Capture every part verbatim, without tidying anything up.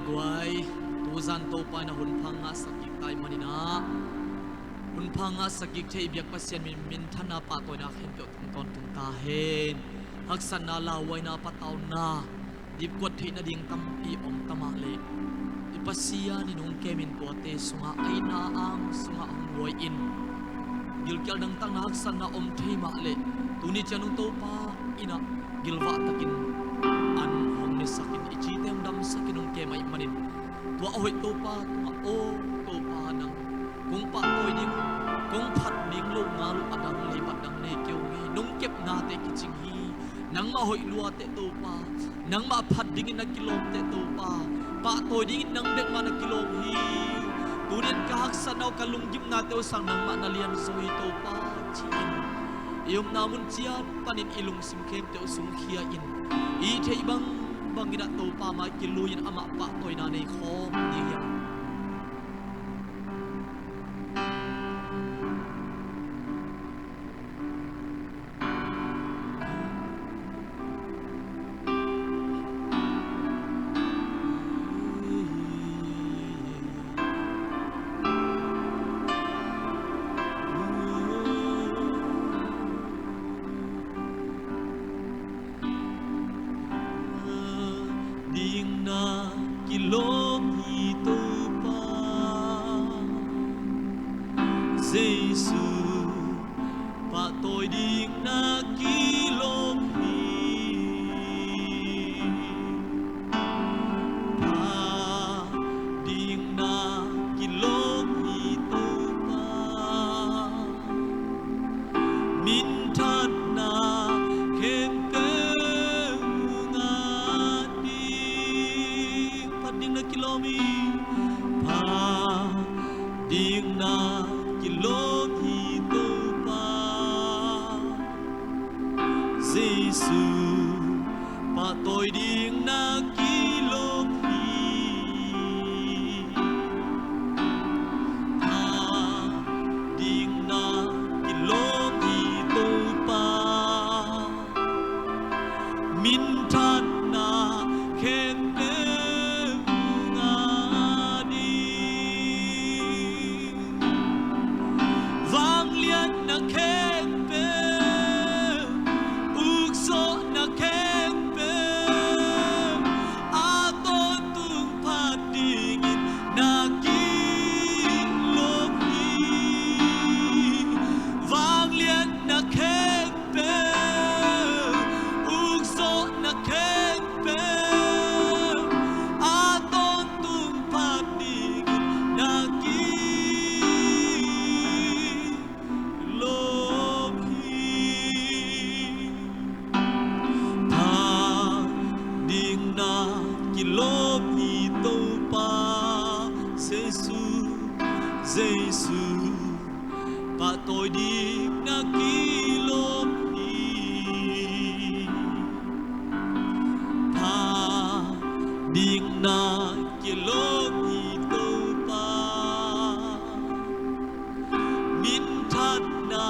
Guai, tuzan Topa in a hun pha ngahsak kik ta ahih manin ah, hun pha ngahsak kik thei biak Pasian min, minthanna pahtawina khempeuh tungtawn tung ta hen. Haksatna, lauhuaina, patauna, dipkuat theih nading tampi om ta mah leh, i Pasian in hong kemin tuate sungah, a itna ang sungah hong buai in, gilkial dangtakna, haksatna om thei mah leh, tuni ciang hong Topa in ah gilvah takin an hong nesakin, i cite hong damsakin hong kem ahih manin, tua a hoih Topa tungah, aw Topa, nang kong pahtawi ding, kong phat ding lo ngal uh a dang leibat dang nei kei ung hi. Nong kepnate kicing hi. Nangmah hoih luate Topa, nangmah phat dingin na kilawmte Topa, pahtawi dingin nang bek mah na kilawm hi. Tuni in ka haksatna uh, ka lunggimnate uh sang nangmah na lianzaw hi Topa, ci-in i omna mun ciat panin i lungsim khempeuh uh sungkhia in, i theih bangbangin ah Topa mai kilui-in amah pahtawina nei khawm ding hi hang. Ding na kilawm hi Topa, Jesu, pahtawi ding na kilawm hi. Phat ding na kilawm hi Topa, minthanna khempeuh ngah ding. Phat ding na kilawm hi. Phat ding na kilawm hi Topa, Jesu, pahtawi ding na kilawm hi. Phat ding na kilawm hi Topa, minthanna khempeuh ngah ding. Vangliatna khempeuh, ukzawhna khempeuh, a tawntung phat dingin na kilawm hi. Vangliatna khempeuh, ukzawhna khempeuh, a tawntung phat dingin na kilawm hi. Phat ding na kilawm hi Topa, Jesu, Jesu, pahtawi ding na kilawm hi. Phat ding na kilawm hi Topa, minthanna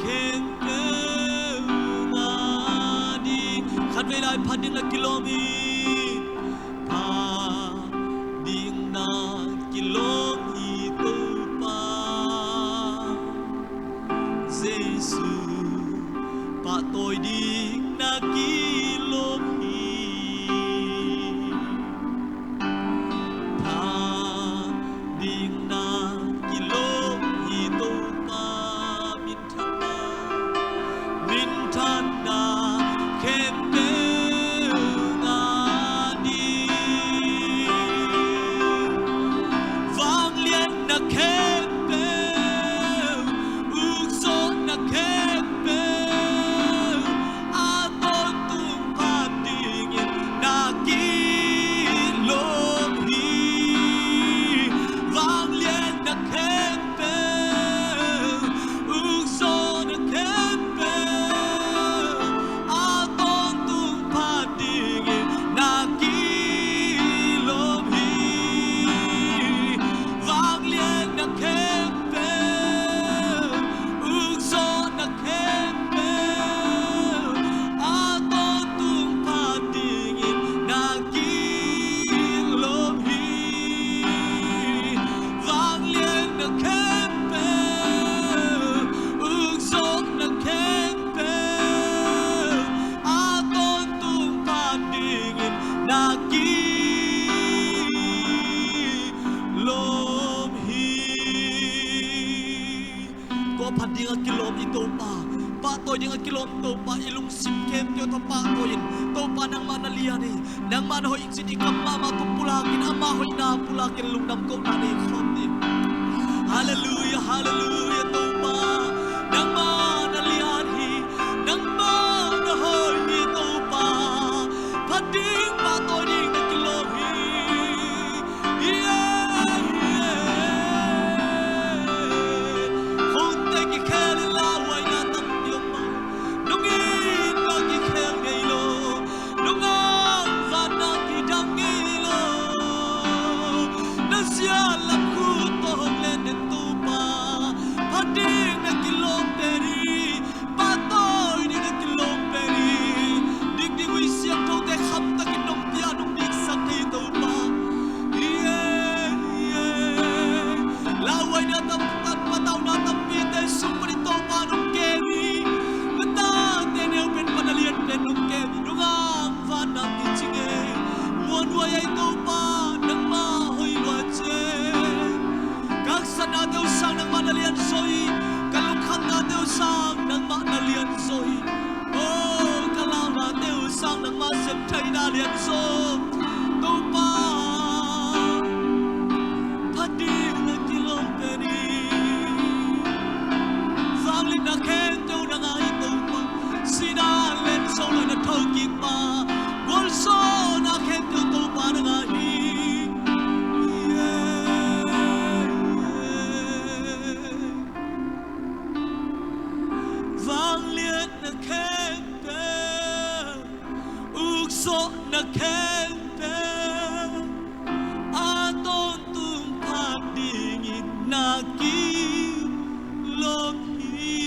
khempeuh ngah ding. Khatvei lai, phat ding na kilawm hi. Phat ding na kilawm hi Topa, Jesu, pahtawi ding na kilawm hi. Phat ding na kilawm hi Topa, minthanna, minthanna khempeuh ngah ding. Vangliatna khempeuh, ukzawhna khempeuh, a tawntung Phat ding a kilawm i Topa, pahtawi ding a kilawm Topa, i lungsim khempeuh tawh pahtawi in, Topa nangmah na lian hi. Nangmah na hoih cin i kam mahmah tawh pulak in, amah hoihna pulak in lungdam kohna nei khawm ni. Halleluiah, halleluiah Topa, nangmah na lian hi. Nangmah na hoih hi Topa, phat ding pahtawi ding na kilawm hi. Khonte kikhel in lauhuaina tampi om mah, nong itna kikhel ngei lo, nong angvanna kidang ngei lo. Na sialam khut tawh hong len den Topa, phat ding na kilawm pen hi. Pahtawi ding na kilawm pen hi. Dikdik huih siangthote khamtakin nong pia, nong diksak hi Topa. Lauhuaina tam, tam, patauna tampite sung panin Topa nong kem hi. Na tate neu pen pan a lian pen nong kem hi. Nong angvanna kici ngei. Muanhuai ahi Topa, nangmah hoih lua cin. Ka haksatnate uh sang nangmah na lian zaw hi. Ka lungkhamnate uh sang nangmah na lian zaw hi. Oh, ka launate uh sang nangmah sep theihna lian zaw. Topa, phat ding na kilawm pen hi. Vangliatna khempeuh na ngah hi Topa. Sihna len zo lo na thokik pa, gualzawhna khempeuh Topa na ngah hi. Vangliatna khempeuh, ukzawhna khempeuh, a tawntung phat dingin na kilawm hi.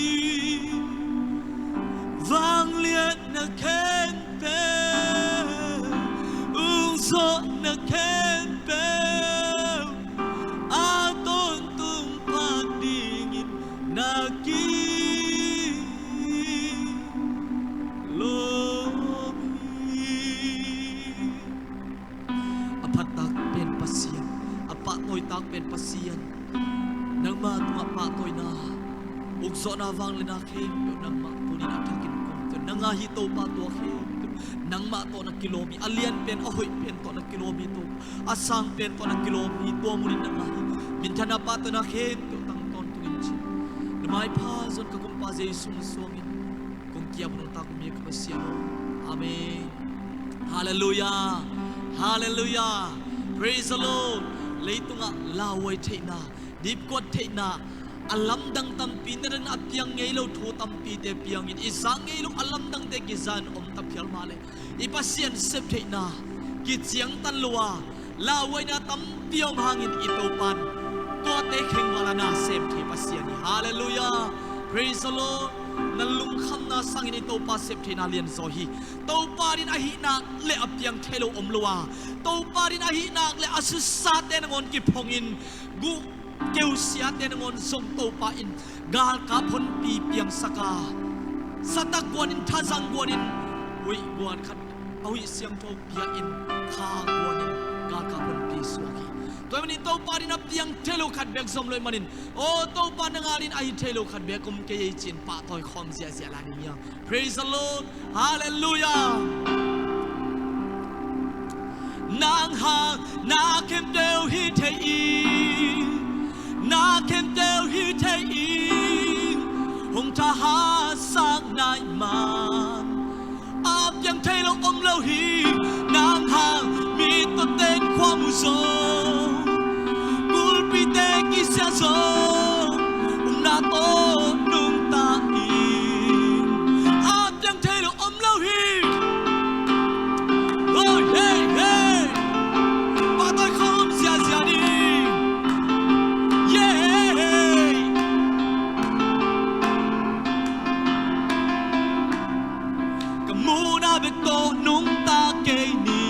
Vangliatna khempeuh, ukzawhna khempeuh, a tawntung phat dingin na kilawm hi. A phattak pen Pasian, a pahtawitak pen Pasian, nangmah tungah pahtawina, ukzawhna, vangliatna khempeuh nangmah tunin a thakin kumte na ngah hi Topa. Tua khempeuh nangmah tawh na kilawm hi. A lian pen, a hoih pen tawh na kilawm hi Topa. A sang pen tawh na kilawm hi. Tua munin na ngah hi. Minthanna, pahtawina khempeuh tang tawntungin cin, na maipha zon ka Kumpa Jesu min suangin kong kiap nungta kong mi ka Pasian aw. Amen. Halleluiah. Halleluiah. Praise the Lord. Leitungah lauhuai theihna, dipkuat theihna, a lamdang tampi, na dan a piang ngei lo thu tampite piangin, i zak ngei lo a lamdangte kiza in om ta phial mah leh, i Pasian sep theihna kiciangtan lo a, lauhuaina tampi om hangin i Topa in tuate khengval a na sem thei Pasian hi. Halleluiah. Praise the Lord. Na lungkhamna sangin i Topa sep theihna lianzaw hi. Topa din ahih nak le a piang thei lo om lo a, Topa din ahih nak le a susate nangawn kiphongin, guh keusiate nangawn zong Topa in galkap honpi piangsak a, satak guanin, thazang guanin, huih guan khat, a huih siangtho pia in, kha guanin galkap honpi suak hi. Tua ahih manin Topa din a piang thei lo khat bek zom lo ahih manin, aw Topa, nang a din ahi thei lo khat bek om kei ei ci-in pahtawi khawm ziahziah lai ni niang. Praise the Lord. Halleluiah. Nang hang na khempeuh hi thei ing, na khempeuh hi thei ing, hong thahatsak nai man. A piang thei lo om lo hi. Nang hang mi tawh ten khua mu zo, kulpite kisia zo, upna tawh nungta ing. A piang thei lo om lo hi. Hoi, hei, hei. Pahtawi khawm ziahziah ni. Yeah. Ka muhna bek tawh nungta kei ni.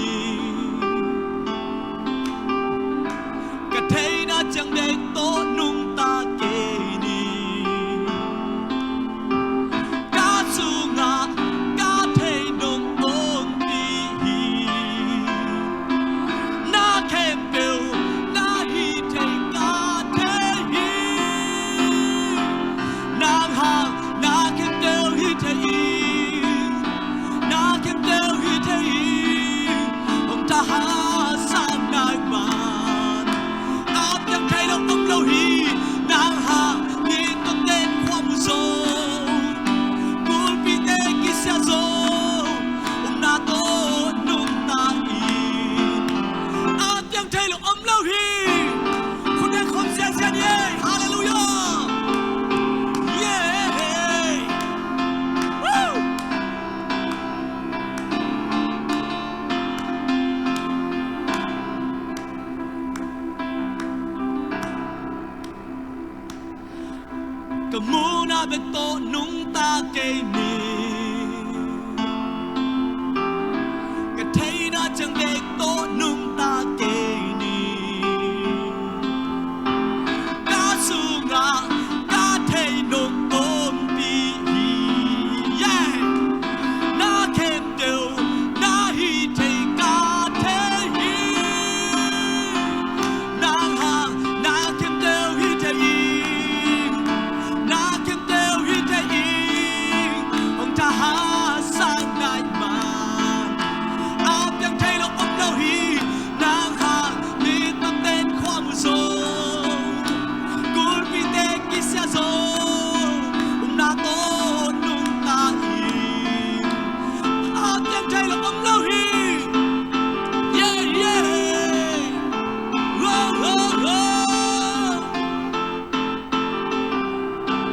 Ka muhna bek tawh nungta kei ni. Ka theihna ciang bek tawh nungta kei ni. Ka sungah ka theih nong ompih hi. Yeah. Na khempeuh na hih thei ka thei hi. Nang hang na khempeuh hih thei hi. Na khempeuh hih thei hi. Hong thahatsak nai mah. A piang thei lo om lo hi. Nang hang mi tawh ten khua mu zo. Kulpite kisia zo. Umna tawh nungta hi. A piang thei lo om lo hi. Yeah, yeah. Wow, wow, wow.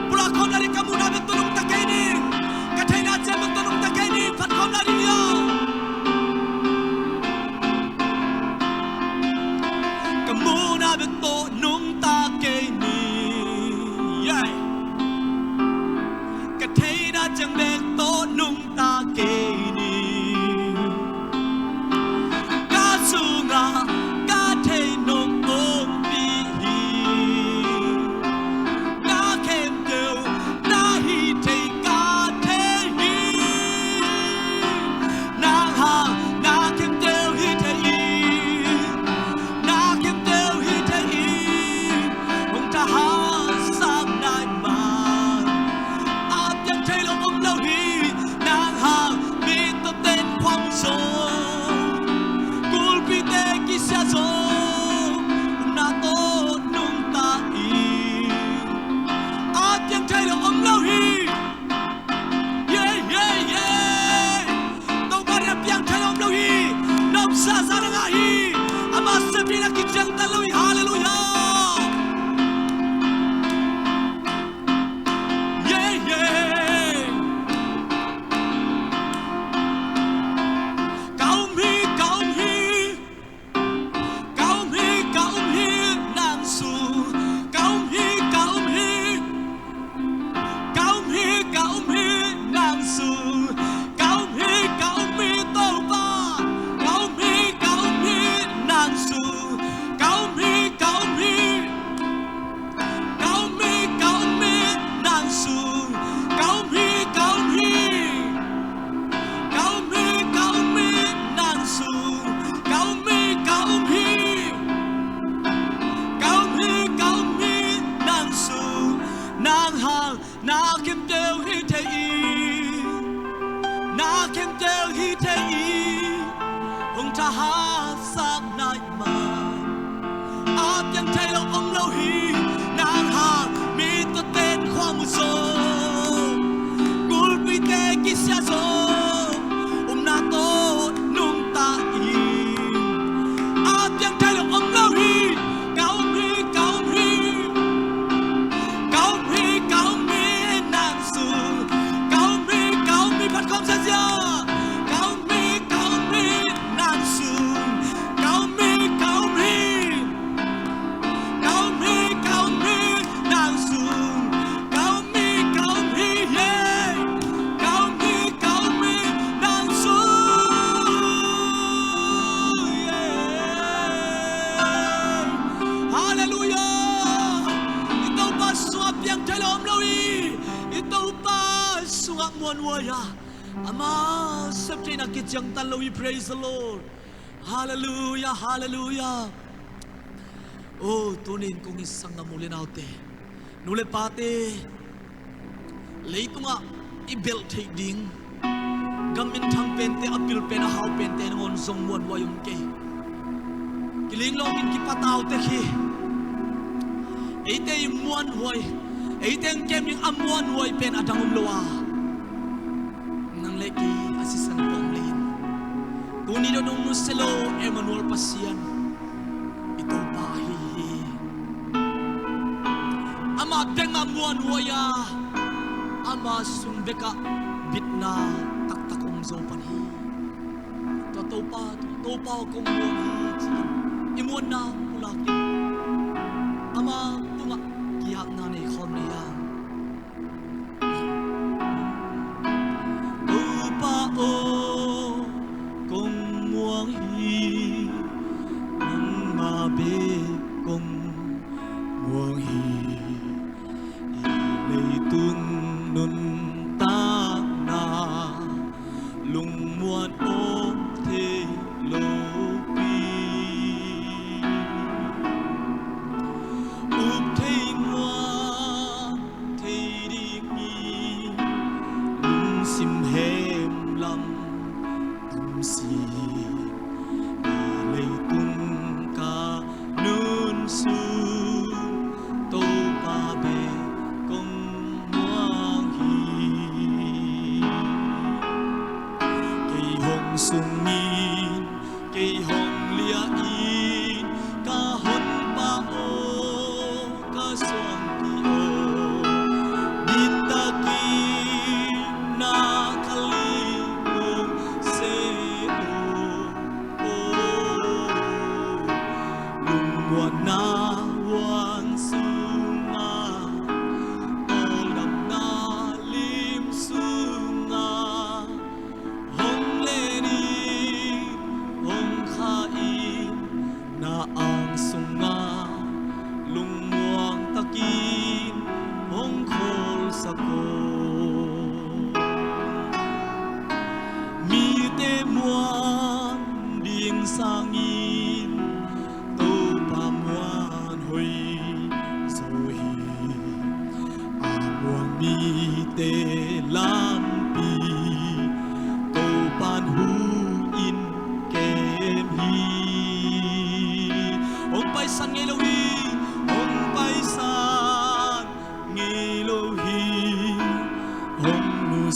Pulak khawm nading, ka muhna bek tawh nungta kei ni. Ka theihna ciang bek tawh nungta kei ni. Phat khawm nading ia. Ka muhna bek tawh nungta kei ni. Yeah. Ka theihna ciang bek tawh nungta kei ni. Ka sungah ka theih nong ompih hi. Na khempeuh na hih thei ka thei hi. Nang hang na khempeuh hih thei hi. Na khempeuh hih thei hi. Hong thahatsak nai mah. A piang thei lo om lo hi. Nang hang mi tawh ten khua mu zo. Kulpite kisia zo. Umna tawh nungta hi. A piang thei lo om lo hi. Yeah, yeah, yeah. Topa in a piang thei lo om lo hi. Nopsa za na ngah hi. Ama sepna kiciangtan lo hi. Halleluiah. Yeah, yeah. Ka um hi, ka um hi. Ka um hi, ka um hi, nang sung. Ka um hi, ka um hi. Ka um hi, ka um hi, nang sung. Ka um hi, ka um hi, Topa. Ka um hi, ka um hi, nang sung. Ka um hi, ka um hi. Ka um hi, ka um hi, nang sung. Ka um hi, ka um hi. Ka um hi, ka um hi, nang sung. Ka um hi, ka um hi. Ka um hi, ka um hi, nang sung. Nang hang na khempeuh hih thei hi. Na khempeuh hih thei hi. Hong thahatsak nai mah. A piang thei lo om lo hi. Nang hang mi tawh ten khua mu zo. Kulpite kisia zo. Umna tawh nungta hi. A piang thei lo om lo hi. Ka um hi, ka um hi. Ka um hi, ka um hi, nang sung. Ka um hi, ka um hi, phat khawm ziazia. Ka um hi, ka um hi, nang sung. Ka um hi, ka um hi. Ka um hi, ka um hi, nang sung. Ka um hi, ka um hi, yeah. Ka um hi, ka um hi, nang sung, yeah. Halleluiah. I Topa sungah piang thei lo om lo hi. I Topa sungah muanhuai a, ama septheihna kiciangtan lo hi. Praise the Lord. Halleluiah, halleluiah. Oh, tunin kong it sanggam u le naute, nu le pate, leitungah i belh theih ding gam minthang pente, a pil pen, a hau pente nangawn zong muanhuai om kei. Kiling lawngin kipatau tek hi. Eite i muanhuai, eite hong kem ding a muanhuai pen a dang om lo a, nang le kei a sisan pawng le in, tuni dong nong nusia lo Emmanuel Pasian i Topa ahi hi. Amah bek mah muanhuai a, ama sung bekah bitna taktak om zo pan hi. Tua Topa, Topa aw kong muan hi ci-in i muanna pulakin ama tungah kihapna nei khawm ni a.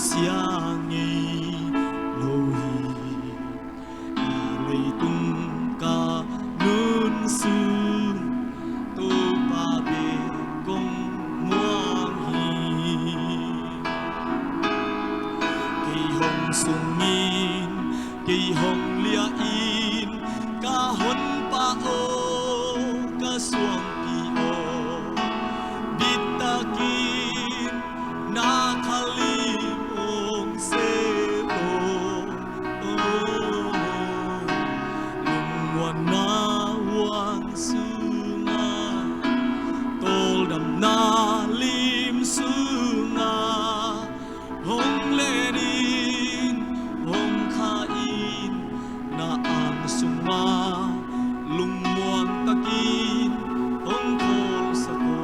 sia ngei lo hi. Leitung ka nun sung Topa bek kong muang hi. Kei hong sungin, kei hong liahin, ka honpa aw, ka suangpi aw, bittakin na kha lim hong seh aw. Lungmuanna huang sungah, tawldamna lim sungah, hong len in, hong kha in, na ang sungah lungmuang takin hong khawlsak aw.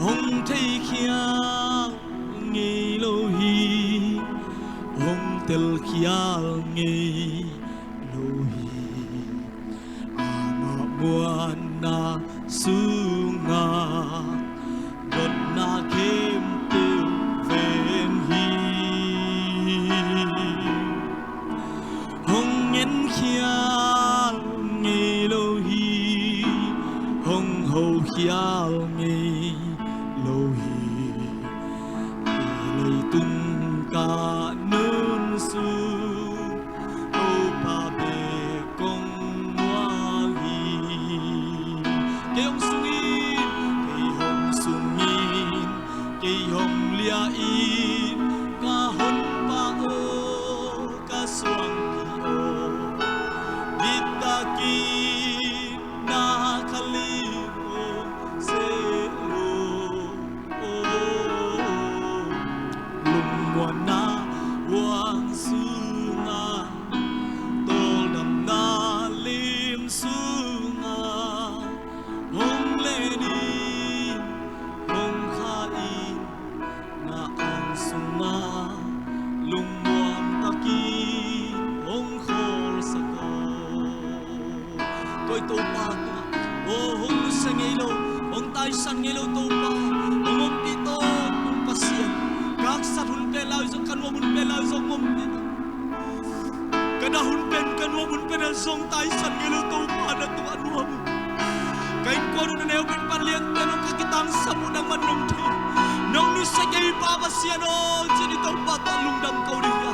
Hong theikhial ngei lo hi, hong telkhial ngei lo hi. Amah muanna sungah dotna khempeuh ven hi. Hong enkhial ngei lo hi, hong hokhial ngei lo hi. Leitung ka nun sung Topa bek kong muang hi. Kei hong sungin, kei hong sungin, kei hong liahin, ka honpa aw, ka suangpi aw, bittakin na kha lim hong seh lo aw. Lungmuanna huang sungah, tawldamna lim sungah, hong len in, hong kha in, na ang sungah lungmuang takin hong khawlsak aw. Tua i Topa tungah, aw, hong nusia ngei lo, hong taisan ngei lo Topa, hong ompih tawm Pasian. Ka haksat hun pen lai zong, ka nuam hun pen lai zong ompih. Ka dah hun pen, ka nuam hun pen ah zong taisan ngei lo Topa, na tungah nuam uh. Ka innkuan uh, na neu pen pan liante nong ka kitangsam uh, nangman nong thei. Nong nusia kei Pa Pasian aw, ci-in i Topa tawh lungdam ko ding hi.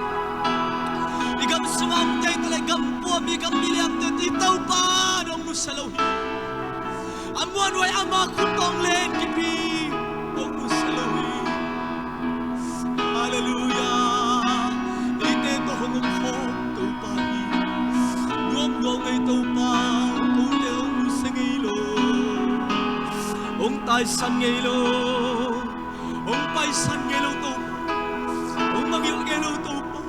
I gam sungah omte, i tale gam pua mi, gam miliamte, i Topa nong nusia lo hi. A muanhuai ama khut tawh len kipi, nong nusia lo hi. Halleluiah. Eite tawh hong omkhawm Topa hi. Nuam ngawh ngei Topa, kote hong nusia ngei lo, hong taisan ngei lo, hong paisan ngei lo Topa, hong mangngilh ngei lo Topa,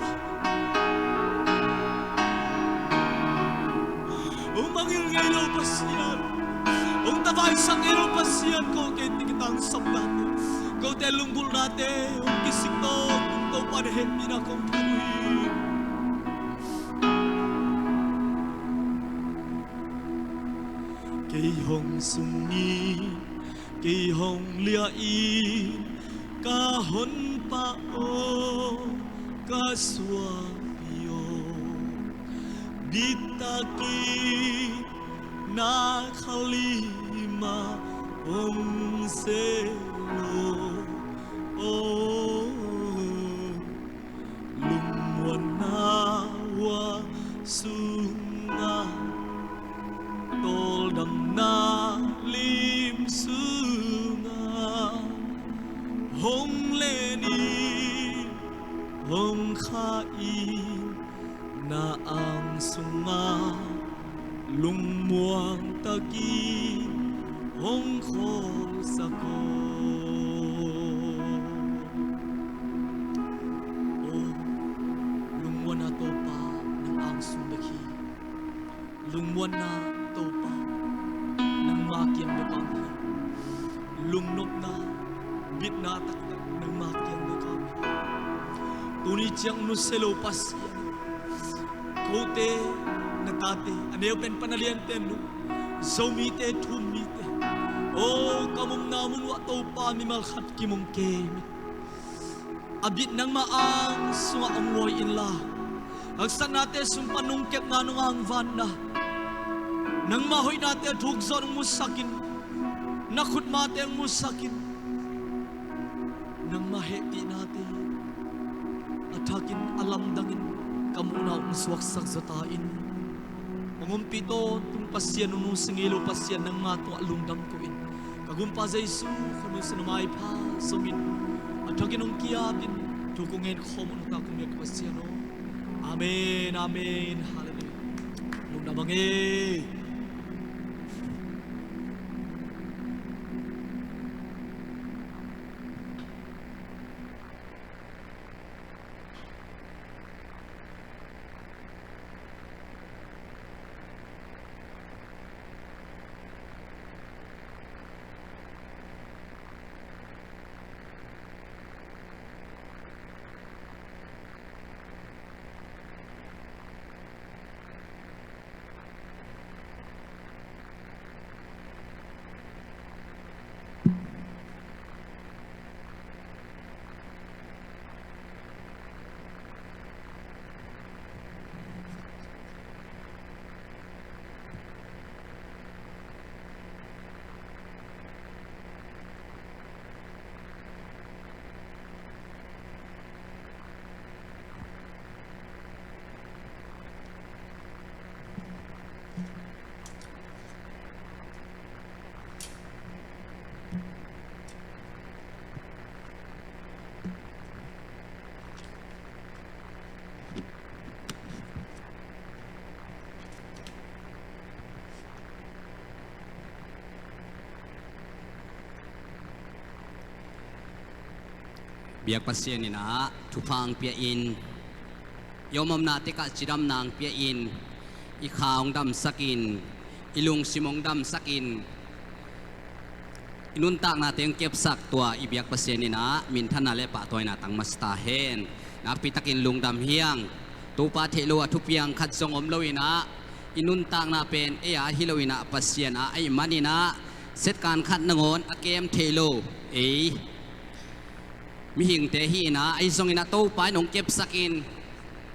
hong mangngilh ngei lo Pasian, hong tavaisak ngei lo Pasian, ko kei tiki tangsap nate, kote lunggulhnate hong kisik tawh tung Topa na hehpihna kong thum hi. Kei hong sungin, kei hong liahin, ka honpa aw, ka suangpi aw, bittakin na kha lim ah hong seh lo aw. Lungmuanna huang sungah, tawldamna lim sungah, hong len in, hong kha in, na ang sungah lungmuang takin hong khawlsak aw. Aw, lungmuanna Topa, nang ang sung bek hi. Lungmuanna Topa, nangma kiang bek hi. Lungnopna, bitna taktak nangma kiang bek hi. Tuni ciang nusia lo Pasian, kote, na tate, a neu pen pan a liante nu, Zomite, Thummite, aw, ka omna mun uah Topa mimal khat kim hong kem in. A bit nangmah ang sungah hong huai inla, haksatnate sung pan nong kepna nong angvanna, nangmah hoihnate thuk zawh hong musak in, na khutmate hong musak in. Nangmah hehpihnate a thakin a lamdangin ka muhna hong suaksak zaw ta in. Hong ompih tawntung Pasian, nunu singilo Pasian nangma tungah lungdam ko in. Ka gumpa Jesu, ka nu sung na maipha zongin a thakin hong kiapin thu kong ngen khawm un ta kong biak Pasian aw. Amen, amen, halleluiah. Lungdam ang e. Biak Pasian in ah thupha hong pia in, i om omna tekah cidamna hong pia in, i kha hong damsak in, i lungsim hong damsak in, i nuntaknate hong kepsak tua i biak Pasian in ah minthanna le pahtawina tang masa ta hen. Nakpi takin lungdam hi ing. Topa theih lo a thupiang khat zong om lo in ah, i nuntakna pen ei a hi lo in ah, Pasian a ahih manin ah, setkan khat nangawn a kem thei lo ei mihingte hi in ah, ahi zongin ah Topa in hong kepsak in,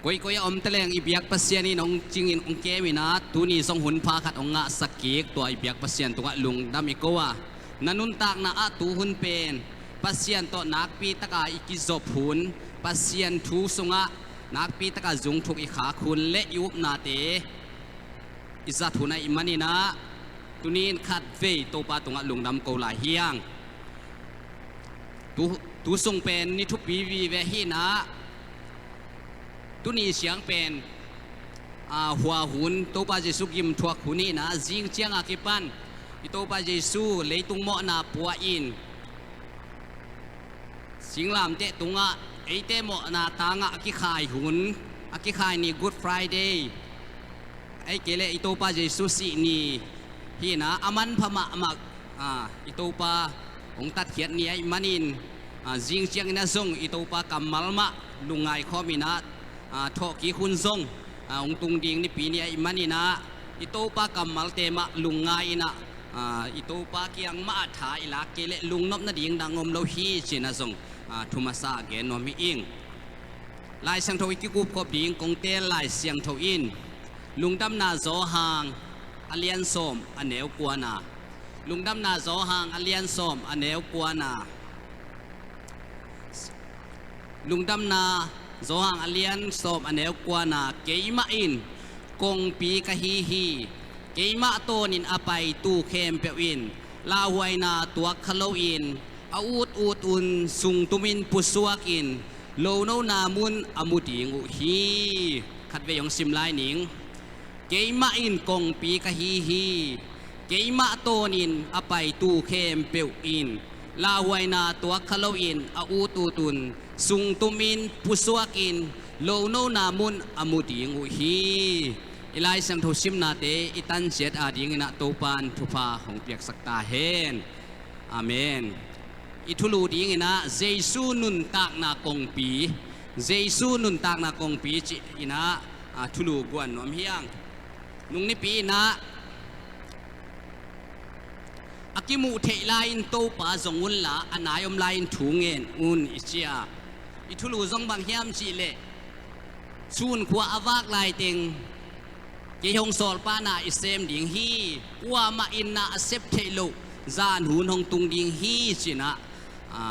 koikoi a om taleng i biak Pasian in hong cingin hong kem in ah, tuni zong hun pha khat hong ngahsak kik tua i biak Pasian tungah lungdam i ko a. Na nuntakna ah tuhun pen Pasian tawh nakpi taka i kizop hun, Pasian thu sungah nakpi taka zungthuk i khak hun le i upnate i zat hun ahih manin ah, tuni in khatvei Topa tungah lungdam ko lai hi ing. Tu, tu sung pen ni thupi vive hi in ah, tuni siang pen, a, hua hun, Topa Jesu gimthuak hun hi in ah, zing ciang a kipan i Topa Jesu leitung mawhna pua in, singlamteh tungah eite mawhna tangah a kikhai hun, a kikhai ni Good Friday, ahih kei leh i Topa Jesu sih ni hi in ah, a manpha mahmah, a, i Topa hong tatkhiat ni ahih manin, a, zing ciangin ah zong i Topa kammal mah lungngai khawm in ah, a, thawhkik hun zong, a, hong tung ding nipi ni ahih manin ah, i Topa kammalte mah lungngai in ah, a, i Topa kiang mah ah tha i lak kei leh lungnop nading dang om lo hi ci in ah zong, a, thu masa ah gen nuam hi ing. Lai Siangtho i kikupkhop ding kong teel Lai Siangtho in Lungdamna Johan a lian sawm a neu kuana, Lungdamna Johan a lian sawm a neu kuana, Lungdamna Johan a lian sawm a neu kuana, keimah in kongpi ka hi hi. Keimah tawnin a paitu khempeuh in lauhuaina tuak kha loin a utut un sungtumin pusuakin lonona mun a mu ding uh hi. Khatvei hong sim lai ning. Keimah in kongpi ka hi hi. Keimah tawnin a paitu khempeuh in lauhuaina tuak kha loin a utut un sungtumin pusuakin lonona mun a mu ding uh hi. I Lai Siangtho simnate i tanciat adingin ah Topan thupha hong piaksak ta hen. Amen. I thulu dingin ah Jesu nuntakna kongpi, Jesu nuntakna kongpi ci-in ah, a, thulu guan nuam hi ing. Nung nipi in ah a kimuh theih lai-in Topa zong unla, a nai om lai-in thu ngen un i ci a. I thulu zong bang hiam cih leh, sunkhua a vak laiteng kei hong sawlpa na i sem ding hi. Kuamah in na a sep theih loh zan hun hong tung ding hi, ci-in ah, a,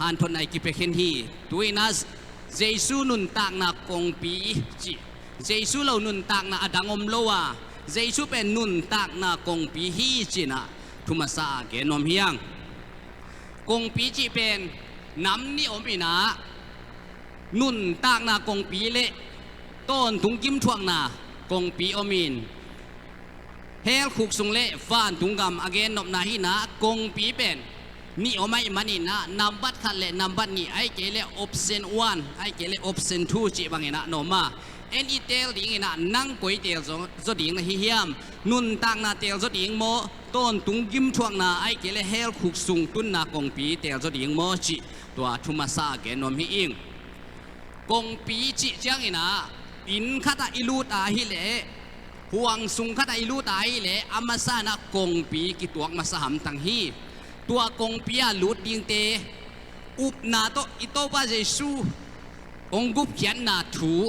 hanthotna i kipia khin hi. Tu-in ah Jesu nuntakna kongpi cih, Jesu lo nuntakna a dang om lo a, Jesu pen nuntakna kongpi hi, ci-in ah thu masa ah gen nuam hi ing. Kongpi cih pen nam nih om in ah, nuntakna kongpi le tawntung gimthuakna kongpi om in, hell khuk sung le vantung gam a gennopna hi-in ah, kongpi pen nih om ahih manin ah, nambat khat le nambat nih, ahih kei leh option one, ahih kei leh option two cih bangin ah na om a. En i teel dingin ah, nang koi teel zaw, zaw ding na hi hiam? Nuntakna teel zaw ding maw, tawntung gimthuakna, ahih kei leh hell khuk sung tunna kongpi teel zaw ding maw, cih tua thu masa ah gen nuam hi ing. Kongpi cih ciangin ah, inn khat ah i lut ahih leh, huang sung khat ah i lut ahih leh, a masa-in ah kongpi kituak masa hamtang hi. Tua kongpi ah lut dingte, upna tawh i Topa Jesu hong gupkhiatna thu,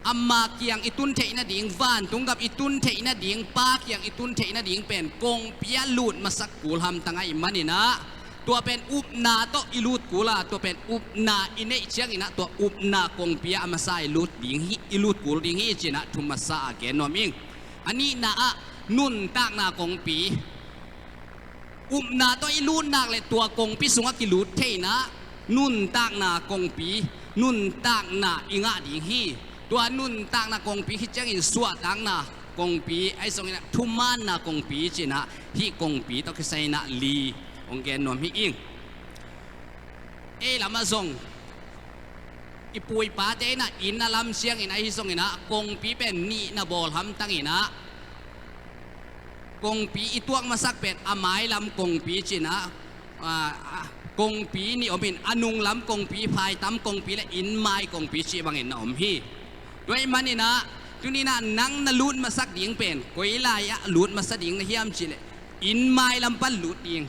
ama kiang i tun theih nading, vantung gam i tun theih nading, Pa kiang i tun theih nading pen kongpi ah lut masak kul hamtang ahih manin ah, tua pen upna tawh i lut kul a, tua pen upna i neih ciangin ah, tua upna kongpi ah a masa i lut ding hi, i lut kul ding hi, ci-in ah thu masa ah gen nuam ing. A nihna ah, nuntakna kongpi. Upna tawh i lut nak leh tua kongpi sungah kilut thei-in ah, nuntakna kongpi, nuntakna i ngah ding hi. Tua nuntakna kongpi khit ciangin suahtakna kongpi, ahi zongin ah thumaanna kongpi ci-in ah, hih kongpi tawh kisai-in ah li hong gen nuam hi ing. Ei lamah zong, i pu i pate in ah inn a lam ciangin ahi zongin ah, kongpi pen nih na bawl hamtang in ah, kongpi i tuak masak pen a mailam kongpi ci-in ah, a, a, kongpi nih om in, a nunglam kongpi, phaitam kongpi le inn mai kongpi cih bangin na om hi. Tua ahih manin ah, tuni-in ah nang na lut masak ding pen koi lai-ah lut masa ding na hiam cih leh, inn mailam pan lut ding.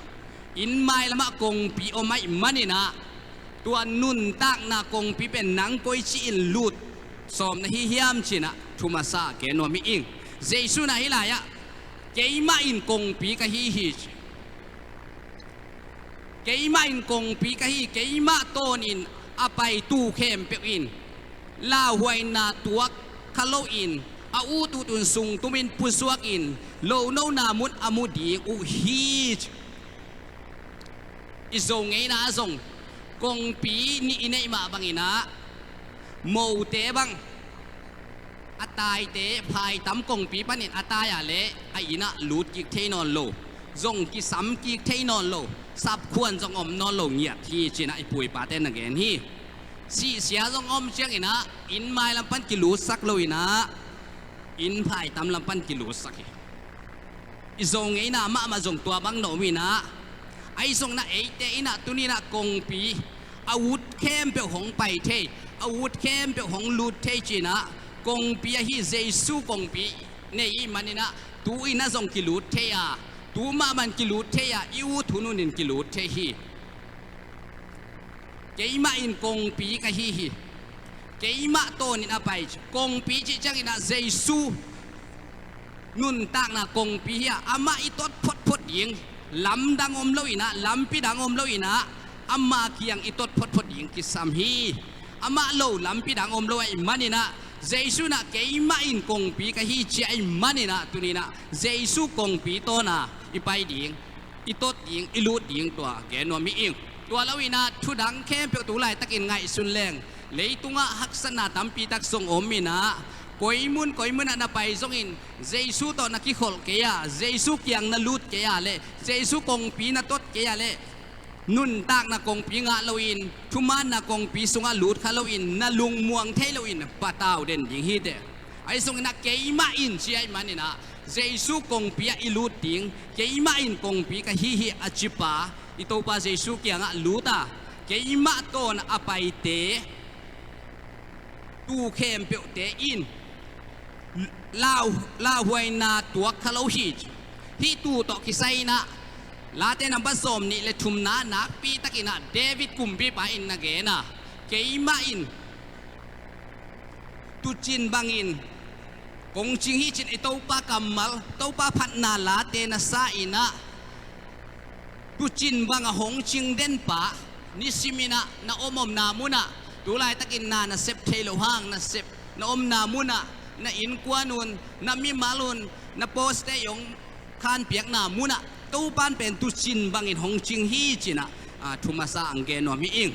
Inn mailam ah kongpi om ahih manin ah, tua nuntakna kongpi pen nang koici-in lut sawm na hi hiam, ci-in ah thu masa ah gen nuam hi ing. Jesu in ah hih lai-ah, "Keimah in kongpi ka hi hi," ci. "Keimah in kongpi ka hi, keimah tawnin a pai tuu khempeuh in lauhuaina tuak kha loin, a ut ut un sung tumin pusuakin, lonona mun a mu ding uh hi," ci. I Zo ngeina ah zong kongpi nih i neih mah bangin ah, mote bang a taite phaitam kongpi panin a tai ah leh a inn ah lut kik thei nawn lo, zong kisam kik thei nawn lo, sapkhuan zong om nawn lo ngiat hi, ci-in ah i pu i pate na gen hi. Sihsia zong om ciangin ah, inn mailam pan kilutsak lo-in ah, inn phaitam lam pan kilutsak hi. I Zo ngeina mahmah zong tua bang na om in ah, ahi zongin ah eite in ah tuni-in ah kongpi, a ut khempeuh hong pai thei, a ut khempeuh hong lut thei, ci-in ah, kongpi ahi Jesu kongpi nei i hih manin ah, tu-in ah zong kilut thei a, tu mahmah in kilut thei a, i ut hun hunin kilut thei hi. "Keimah in kongpi ka hi hi. Keimah tawnin a pai," ci. Kongpi cih ciangin ah Jesu nuntakna kongpi hi a, amah i tot photphot ding, lamdang om lo-in ah, lampi dang om lo-in ah, ama kiang i tot photphot ding kisam hi. Amah lo lampi dang om lo ahih manin ah, Jesu in ah, "Keimah in kongpi ka hi," ci ahih manin ah, tuni-in ah Jesu kongpi tawn a i pai ding, i tot ding, i lut ding tua gen nuam hi ing. Tua lo-in ah thu dang khempeuh tu laitakin ngaihsun leng, leitungah haksatna tampi tak zong om in ah, koi mun koi mun ah na pai zongin Jesu tawh na kikholh kei a, Jesu kiang na lut kei a leh, Jesu kongpi na tot kei a leh, nuntakna kongpi ngah loin, thumaanna kongpi sungah lut kha loin, na lungmuang thei loin patau den ding hi teh. Ahi zongin ah, "Keimah in," ci ahih manin ah, Jesu kongpi ah i lut ding, "Keimah in kongpi ka hi hi," a cipa i Topa Jesu kiangah lut a, "Keimah tawn a paite, tuu khempeuhte in lau, lauhuaina tuak kha lo hi. Hih tuu tawh kisai-in ah Late nambat sawm nih le thumna nakpi takin ah David kumpipa in na gen a, keimah in tuucin bangin kong cing hi cin, i Topa kammal, Topa phatna late na sa in ah, tuucin banga hong cing denpa, nisimin ah na omomna munah, tu laitakin na na sep thei lo hang, na sep na omna munah, na innkuan un, na mimal un, na poste i hong khanpiakna munah Topan pen tuucin bangin hong cing hi cin ah, a, thu masa ang gen nuam hi ing.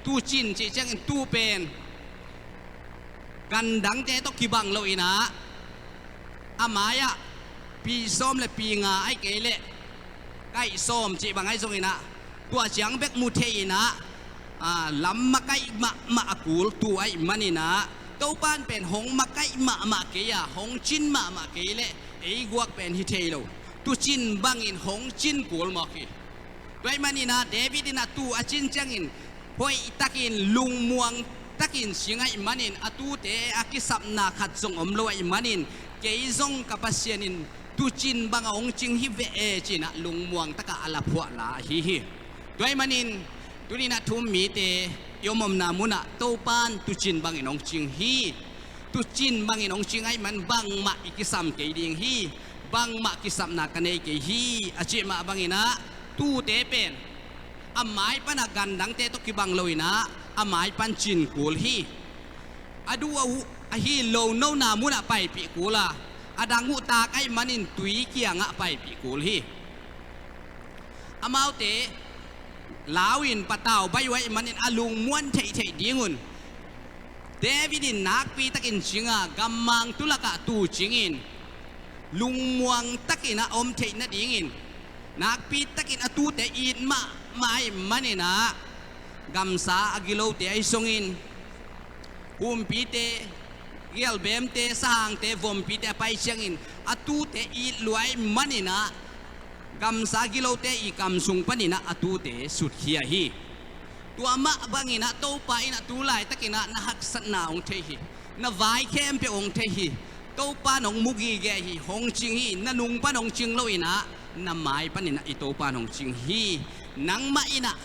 Tuucin cih ciangin tuu pen gandangte tawh kibang lo in ah, a mai-ah pi sawm le pi nga ahih kei leh kaih sawm cih bang ahi zongin ah, tua ciang bek mu thei in ah, a, lam makaih mahmah a kul tuu ahih manin ah, Topan pen hong makaih mahmah kei a, hong cin mahmah kei leh ei guak pen hi thei lo, tuucin bangin hong cin kul mawk hi. Tua ahih manin ah David in ah tuu a cin ciangin hoihtakin, lungmuang takin cing ahih manin, a tuute a kisapna khat zong om lo ahih manin, kei zong ka Pasian in tuucin banga hong cing hi veh e cin ah lungmuang takah a laphuah la ahi hi. Tua ahih manin tuni-in ah thu-um mite i omomna munah Topan tuucin bangin hong cing hi. Tuucin bangin hong cing ahih man bangmah i kisam kei ding hi. Bangmah kisapna ka nei kei hi a cih mah bangin ah, tuute pen a mai pana gandangte tawh kibang lo in ah, a mai pan cin kul hi. A duh a uh ahi lonona munah paipih kul a, a dang uh tak ahih manin tui kiangah paipih kul hi. Amaute lau in patau baih uh ahih manin a lungmuan theihtheih dingun David in nakpi takin cing a, gammang tulakah tuu cingin lungmuang takin a om theih nadingin, nakpi takin a tuute it mahmah ahih manin ah, gamsa a gilote ahi zongin, humpite, gialbemte, sahangte, vompite a pai ciangin a tuute it lua ahih manin ah, gamsa gilote i kam sung panin ah a tuute sutkhia hi. Tua mah bangin ah Topa in ah tu laitakin ah na haksatna hong thei hi. Na vai khempeuh hong thei hi. Topa in hong mu gige hi, hong cing hi. Na nung pan hong cing lo in ah, na mai panin ah i Topa in hong cing hi. Nangmah in ah,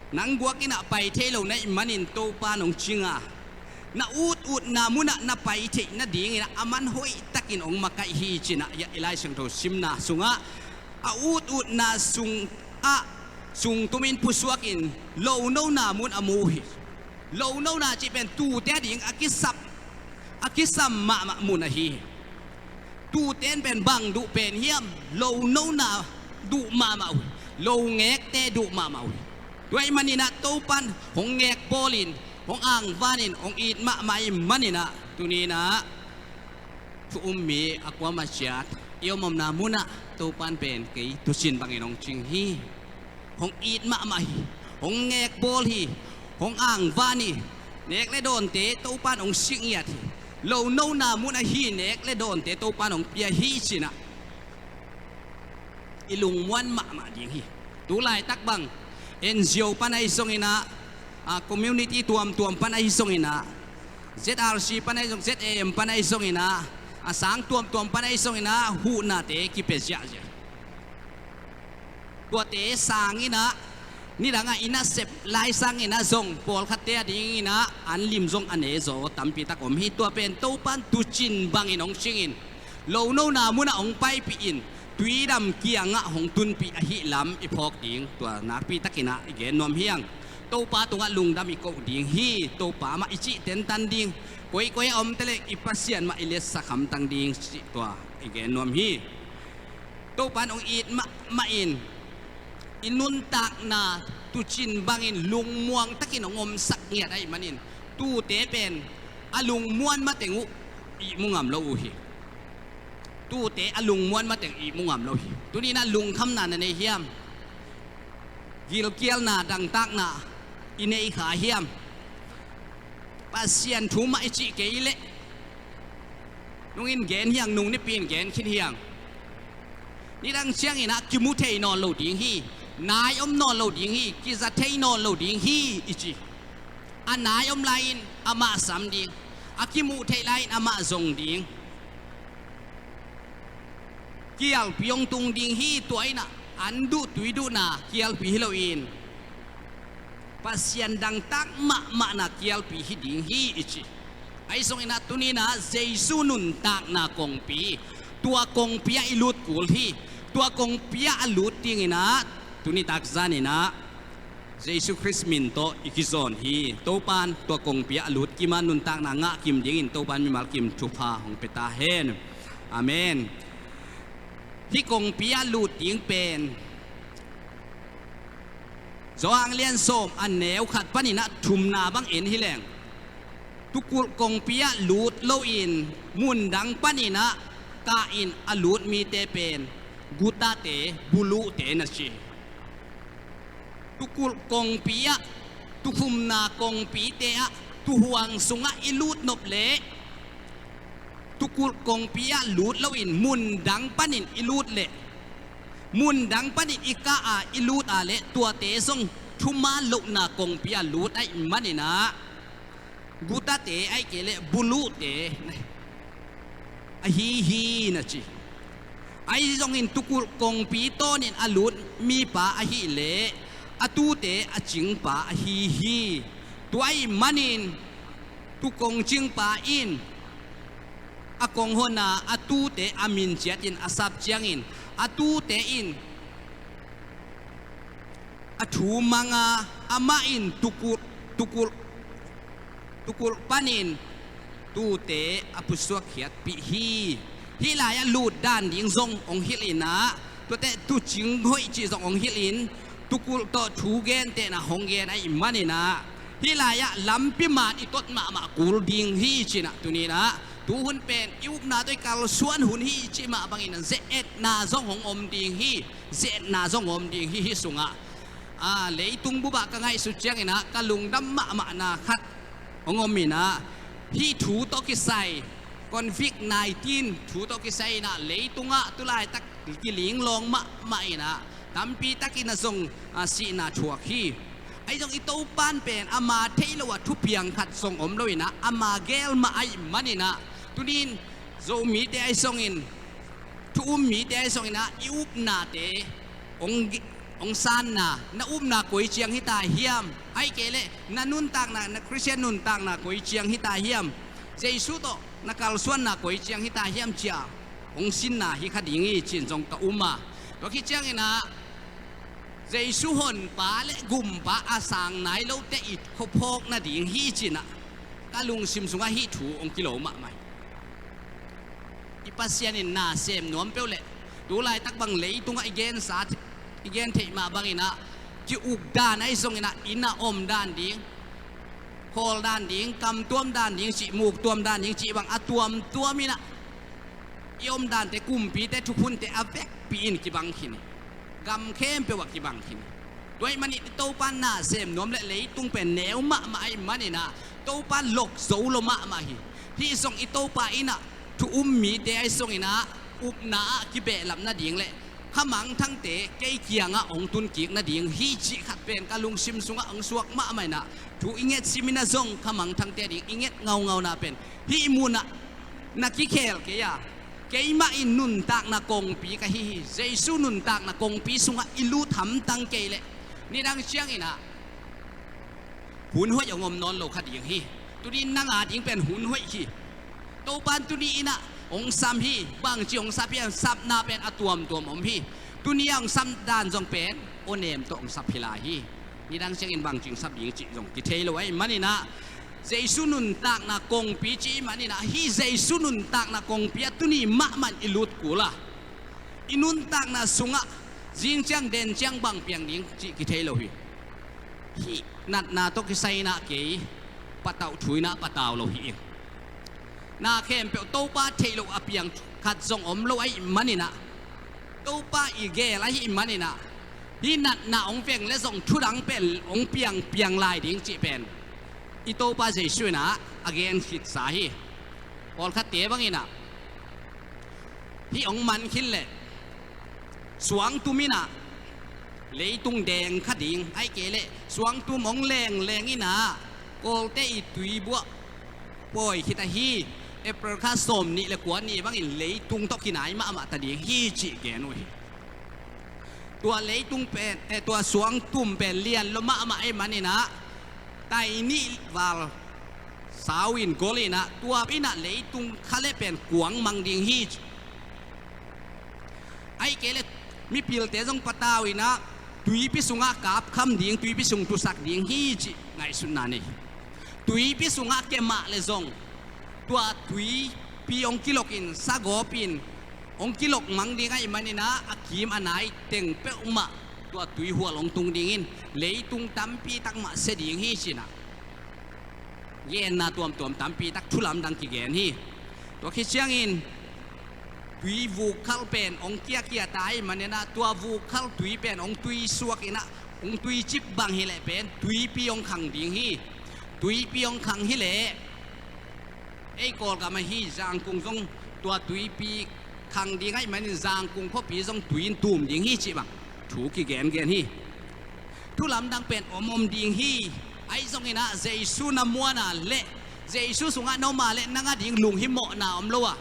nang guak in ah pai thei lo na hih manin Topa in hong cing a, na ututna munah na pai theih nadingin ah a man hoihtakin hong makaih hi cin ah, i Lai Siangtho simna sungah a ututna sungah sungtumin pusuakin lonona mun a mu uh hi. Lonona cih pen tuute ading a kisap, a kisam mahmah mun ahi hi. Tuute in pen bang duh pen hiam? Lonona duh mahmah uh hi. Longekte duh mahmah uh hi. Tua ahih manin ah Topan hong ngekbawlin, hong angvanin, hong it mahmah ahih manin ah, tuni-in ah thu-um mi a kuamah ciat i omomna munah Topan pen kei tuucin bangin hong cing hi. Hong it mahmah hi. Hong ngekbawl hi. Hong angvan hi. Nek le dawnte Topan hong sik ngiat hi. Lonona mun ahi nek le dawnte Topan hong pia hi cin ah, i lungmuan mahmah ding hi. Tu laitak bang N G O pan ahi zongin ah, a, community tuamtuam pan ahi zongin ah, Z R C pan ahi zong, Z A M pan ahi zongin ah, a sang tuamtuam pan ahi zongin ah, huhnate kipia ziahziah. Tuate sangin ah, nidangah i nasep lai sangin ah zong pawlkhatte adingin ah an lim zong a ne zaw tampi tak om hi. Tua pen Topan tuucin bangin hong cingin, lonona munah hong paipihin, tuidam kiangah hong tunpih ahih lam i phawk ding, tua nakpi takin ah i gen nuam hi hang. Topa tungah lungdam i koh ding hi. Topa mah i cih tentan ding. Koikoi a om teleh i Pasian mah i liatsak hamtang ding cih tua i gen nuam hi. Topan hong it mahmah in, i nuntakna tuucin bangin lungmuang takin hong omsak ngiat ahih manin, tuute pen a lungmuan mateng uh ihmu ngam lo uh hi. Tuute a lungmuan mateng ihmu ngam lo hi. Tuni-in ah lungkhamna na nei hiam? Gilkialna, dangtakna i nei kha hiam? Pasian thu mah i cih kei leh, nungin gen hi hang, nung nipi in gen khin hi hang. Nidang ciangin ah kimu thei nawn lo ding hi. Nai om nawn lo ding hi. Kiza thei nawn lo ding hi i ci. A nai om lai-in amah sam ding. A kimuh theih lai-in amah zong ding. Kialpi hong tung ding hi. Tua in ah an duh tui duhna kialpi hi loin Pasian dangtak mahmahna kialpi hi ding hi i ci. Ahi zongin ah tuni-in ah Jesu nuntakna kongpi, tua kongpi ah i lut kul hi. Tua kongpi ah a lut dingin ah tuni tak zanin ah Jesu Khrist min tawh i kizawn hi. Topa'n tua kongpi ah a lut kim a nuntakna ngah kim dingin Topa'n mimal kim thupha hong pia ta hen. Amen. Hih kongpi ah lut ding pen Johan lian sawm a neu khat panin ah thumna bang en hi leng, tukulh kongpi ah lut loin mundang panin ah kah in a lut mite pen gutate, buluhte na ci. Tukulh kongpi ah, tukhumna kongpite ah, tuhuang sungah i lut nop leh, tukulh kongpi ah lut loin mundang panin i lut leh, mundang panin i kah a i lut a leh, tuate zong thuman lohna kongpi ah lut ahih manin ah gutate ahih kei leh buluhte ahi hi na ci. Ahi zongin tukulh kongpi tawnin a lut mipa ahih leh a tuute a cingpa ahi hi. Tua ahih manin tukong cingpa in a kong hon a, a tuute a min ciatin a sap ciangin a tuute in a thu mang a, amah in tukulh, tukulh, tukulh panin tuute a pusuak khiatpih hi. Hih lai-ah lut dan ding zong hong hilh in ah, tuate tucing hoih cih zong hong hilh in, tukulh tawh thu gentehna hong gen ahih manin ah, hih lai-ah lampi man i tot mahmah kul ding hi ci-in ah tuni-in ah, tuhun pen i upna tawh i kalsuan hun hi cih mah bangin ah ze-etna zong hong om ding hi. Ze-etna zong om ding hi. Hih sungah, a, leitung bup ah ka ngaihsut ciangin ah ka lungdam mahmahna khat hong om in ah, hih thu tawh kisai, covid nineteen thu tawh kisai in ah leitungah tulaitak kilinglawng mahmah in ah tampi takin ah zong, a, sihna thuak hi. Ahi zong i Topa'n pen ama theih loh ah thupiang khat zong om lo in ah ama gel mah ahih manin ah, tuni-in Zomite ahi zongin, thu um mite ahi zongin ah i upnate hong, hong sanna, na upna koi ciang hi ta hiam? Ahih kei leh na nuntakna, na Khristian nuntakna koi ciang hi ta hiam? Jesu tawh na kalsuanna koi ciang hi ta hiam ci-a hong sinna hi kha ding hi ci-in zong ka um a. Tua khit ciangin ah Jesu honpa le gumpa a sang nai lote i khuaphawk nading hi ci-in ah ka lungsim sungah hih thu hong kilo mahmah hi. I Pasian in na sem nuam peuh leh, tulaitak bang leitungah i gensa, i gen theih mah bangin ah, ki-uk dan ahi zongin ah, inn ah om dan ding, khawl dan ding, kam tuam dan ding cih, muk tuam dan ding cih bang a tuamtuam in ah, i om dante, kumpite thuphunte a vekpi in kibang khin hi. Gam khempeuh ah kibang khin hi. Tua ahih manin i Topa na sem nuam leh leitung pen neu mahmah ahih manin ah Topa lok zo lo mahmah hi. Hih zong i Topa in ah thu um mite ahi zongin ah upna ah kibehlap nading leh kha mangthangte kei kiangah hong tun kik nading hi cih khat pen ka lungsim sungah hong suak mahmah in ah, thu i nget simin ah zong kha mangthangte ading i nget ngaungauna pen hih munah na kikhel kei a, keimah in nuntakna kongpi ka hi hi. Jesu nuntakna kongpi sungah i lut hamtang kei leh nidang ciangin ah hun hoih hong om nawn lo kha ding hi. Tuni nang ading pen hun hoih hi. Topa'n tuni in ah hong sam hi. Bangci hong sap hiam? Sapna pen a tuamtuam om hi. Tuni a hong sap dan zong pen awnem tawh hong sap hi lai hi. Nidang ciangin bangci hong sap ding cih zong kithei lo ahih manin ah, Jesu nuntakna kongpi cih ahih manin ah, hih Jesu nuntakna kongpi ah tuni mahmah in i lut kul a, i nuntakna sungah zing ciang den ciang bang piang ding cih kithei lo hi. Hih natna tawh kisai in ah kei patauh thu in ah patau lo hi ing. Na khempeuh Topa theih loh a piang khat zong om lo ahih manin ah, Topa i gel ahih manin ah, hih natna hong veng leh zong thudang pen hong piang piang lai ding cih pen i Topa Jesu in ah a gen khitsa hi. Pawlkhatte bangin ah, hih hong man khin leh suangtum in ah leitung deng kha ding, ahih kei leh suangtum hong lengleng in ah Kawlte i tuibuah pawi khit ahi, April kha sawmnih le kua ni bangin leitung tawh kinai mahmah ta ding hi cih gen uh hi. Tua leitung pen, eh, tua suangtum pen lian lua mahmah ahih manin ah, tai nih val sau in gol in ah, tua in ah leitung kha leh pen kuang mang ding hi ci. Ahih kei leh mipilte zong patau in ah, tuipi sungah kapkham ding, tuipi sung tusak ding hi cih ngaihsutna nei. Tuipi sungah kemah leh zong, tua tuipi hong kilok in, sagawp in, hong kilok mang ding ahih manin ah, a kim a nai teng peuhmah tua tuihual hong tung ding in, leitung tampi tak mah sia ding hi ci-in ah, genna tuamtuam tampi tak thu lamdang kigen hi. Tua khit ciangin tui vukkhal pen hong kiakia ta ahih manin ah, tua vukkhal tui pen hong tui suak in ah, hong tui cip bang hi leh pen tuipi hong khang ding hi. Tuipi hong khang hi leh, ei Kawlgam ahi Zangkung zong tua tuipi khang ding ahih manin Zangkung khuapi zong tui in tum ding hi cih bang thu kigengen hi. Thu lamdang pen om om ding hi. Ahi zongin ah Jesu na muan a leh, Jesu sungah na om a leh, nang a ding lunghimawhna om lo a,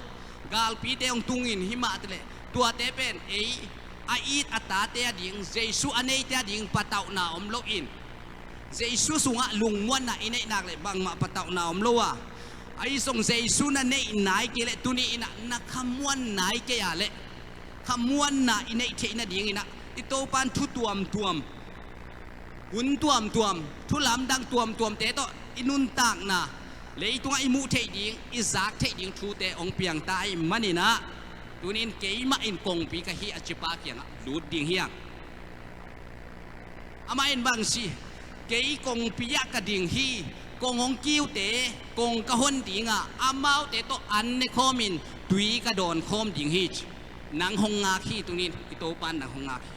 galpite hong tung in, himah leh tuate pen ei a it a tate a ding, Jesu a neite a ding patauhna om lo in, Jesu sungah lungmuanna i neih nak leh bangmah patauhna om lo a, ahi zong Jesu na neih nai kei leh, tuni in ah na khamuan nai kei a leh, khamuanna i neih theih nadingin ah i Topa in thu tuamtuam, hun tuamtuam, thu lamdang tuamtuamte tawh i nuntakna, leitungah i muh theih ding, i zak theih ding thute hong piang ta ahih manin ah, tuni in keimah in kongpi ka hi a cipa kiangah lut ding hi hang. Amah in bang ci, kei kongpi ah ka ding hi, kong hong kiute kong ka hon ding a, amaute tawh an ne khawmin tui ka dawn khawm ding hi ci. Nang hong ngak hi, tuni in i Topa in nang hong ngak hi.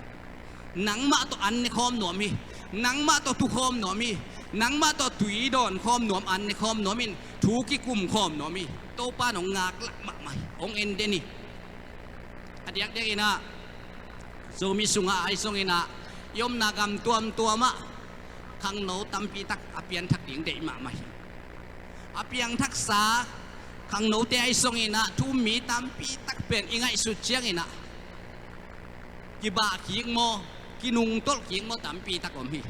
Nangmah tawh an ne khawm nuam hi. Nangmah tawh tu khawm nuam hi. Nangmah tawh tui dawn khawm nuam, an ne khawm nuam in, thu kikum khawm nuam hi. Topa in hong ngak lak mahmah hi, hong en den hi. A diakdiakin ah, Zomi sungah ahi zongin ah, i omna gam tuamtuam ah khangno tampi tak a pianthak ding deih mahmah hi. A piangthaksa khangnote ahi zongin ah, thu um mi tampi tak pen i ngaihsut ciangin ah, kibah kik maw, kinungtolh kik maw tampi tak om hi.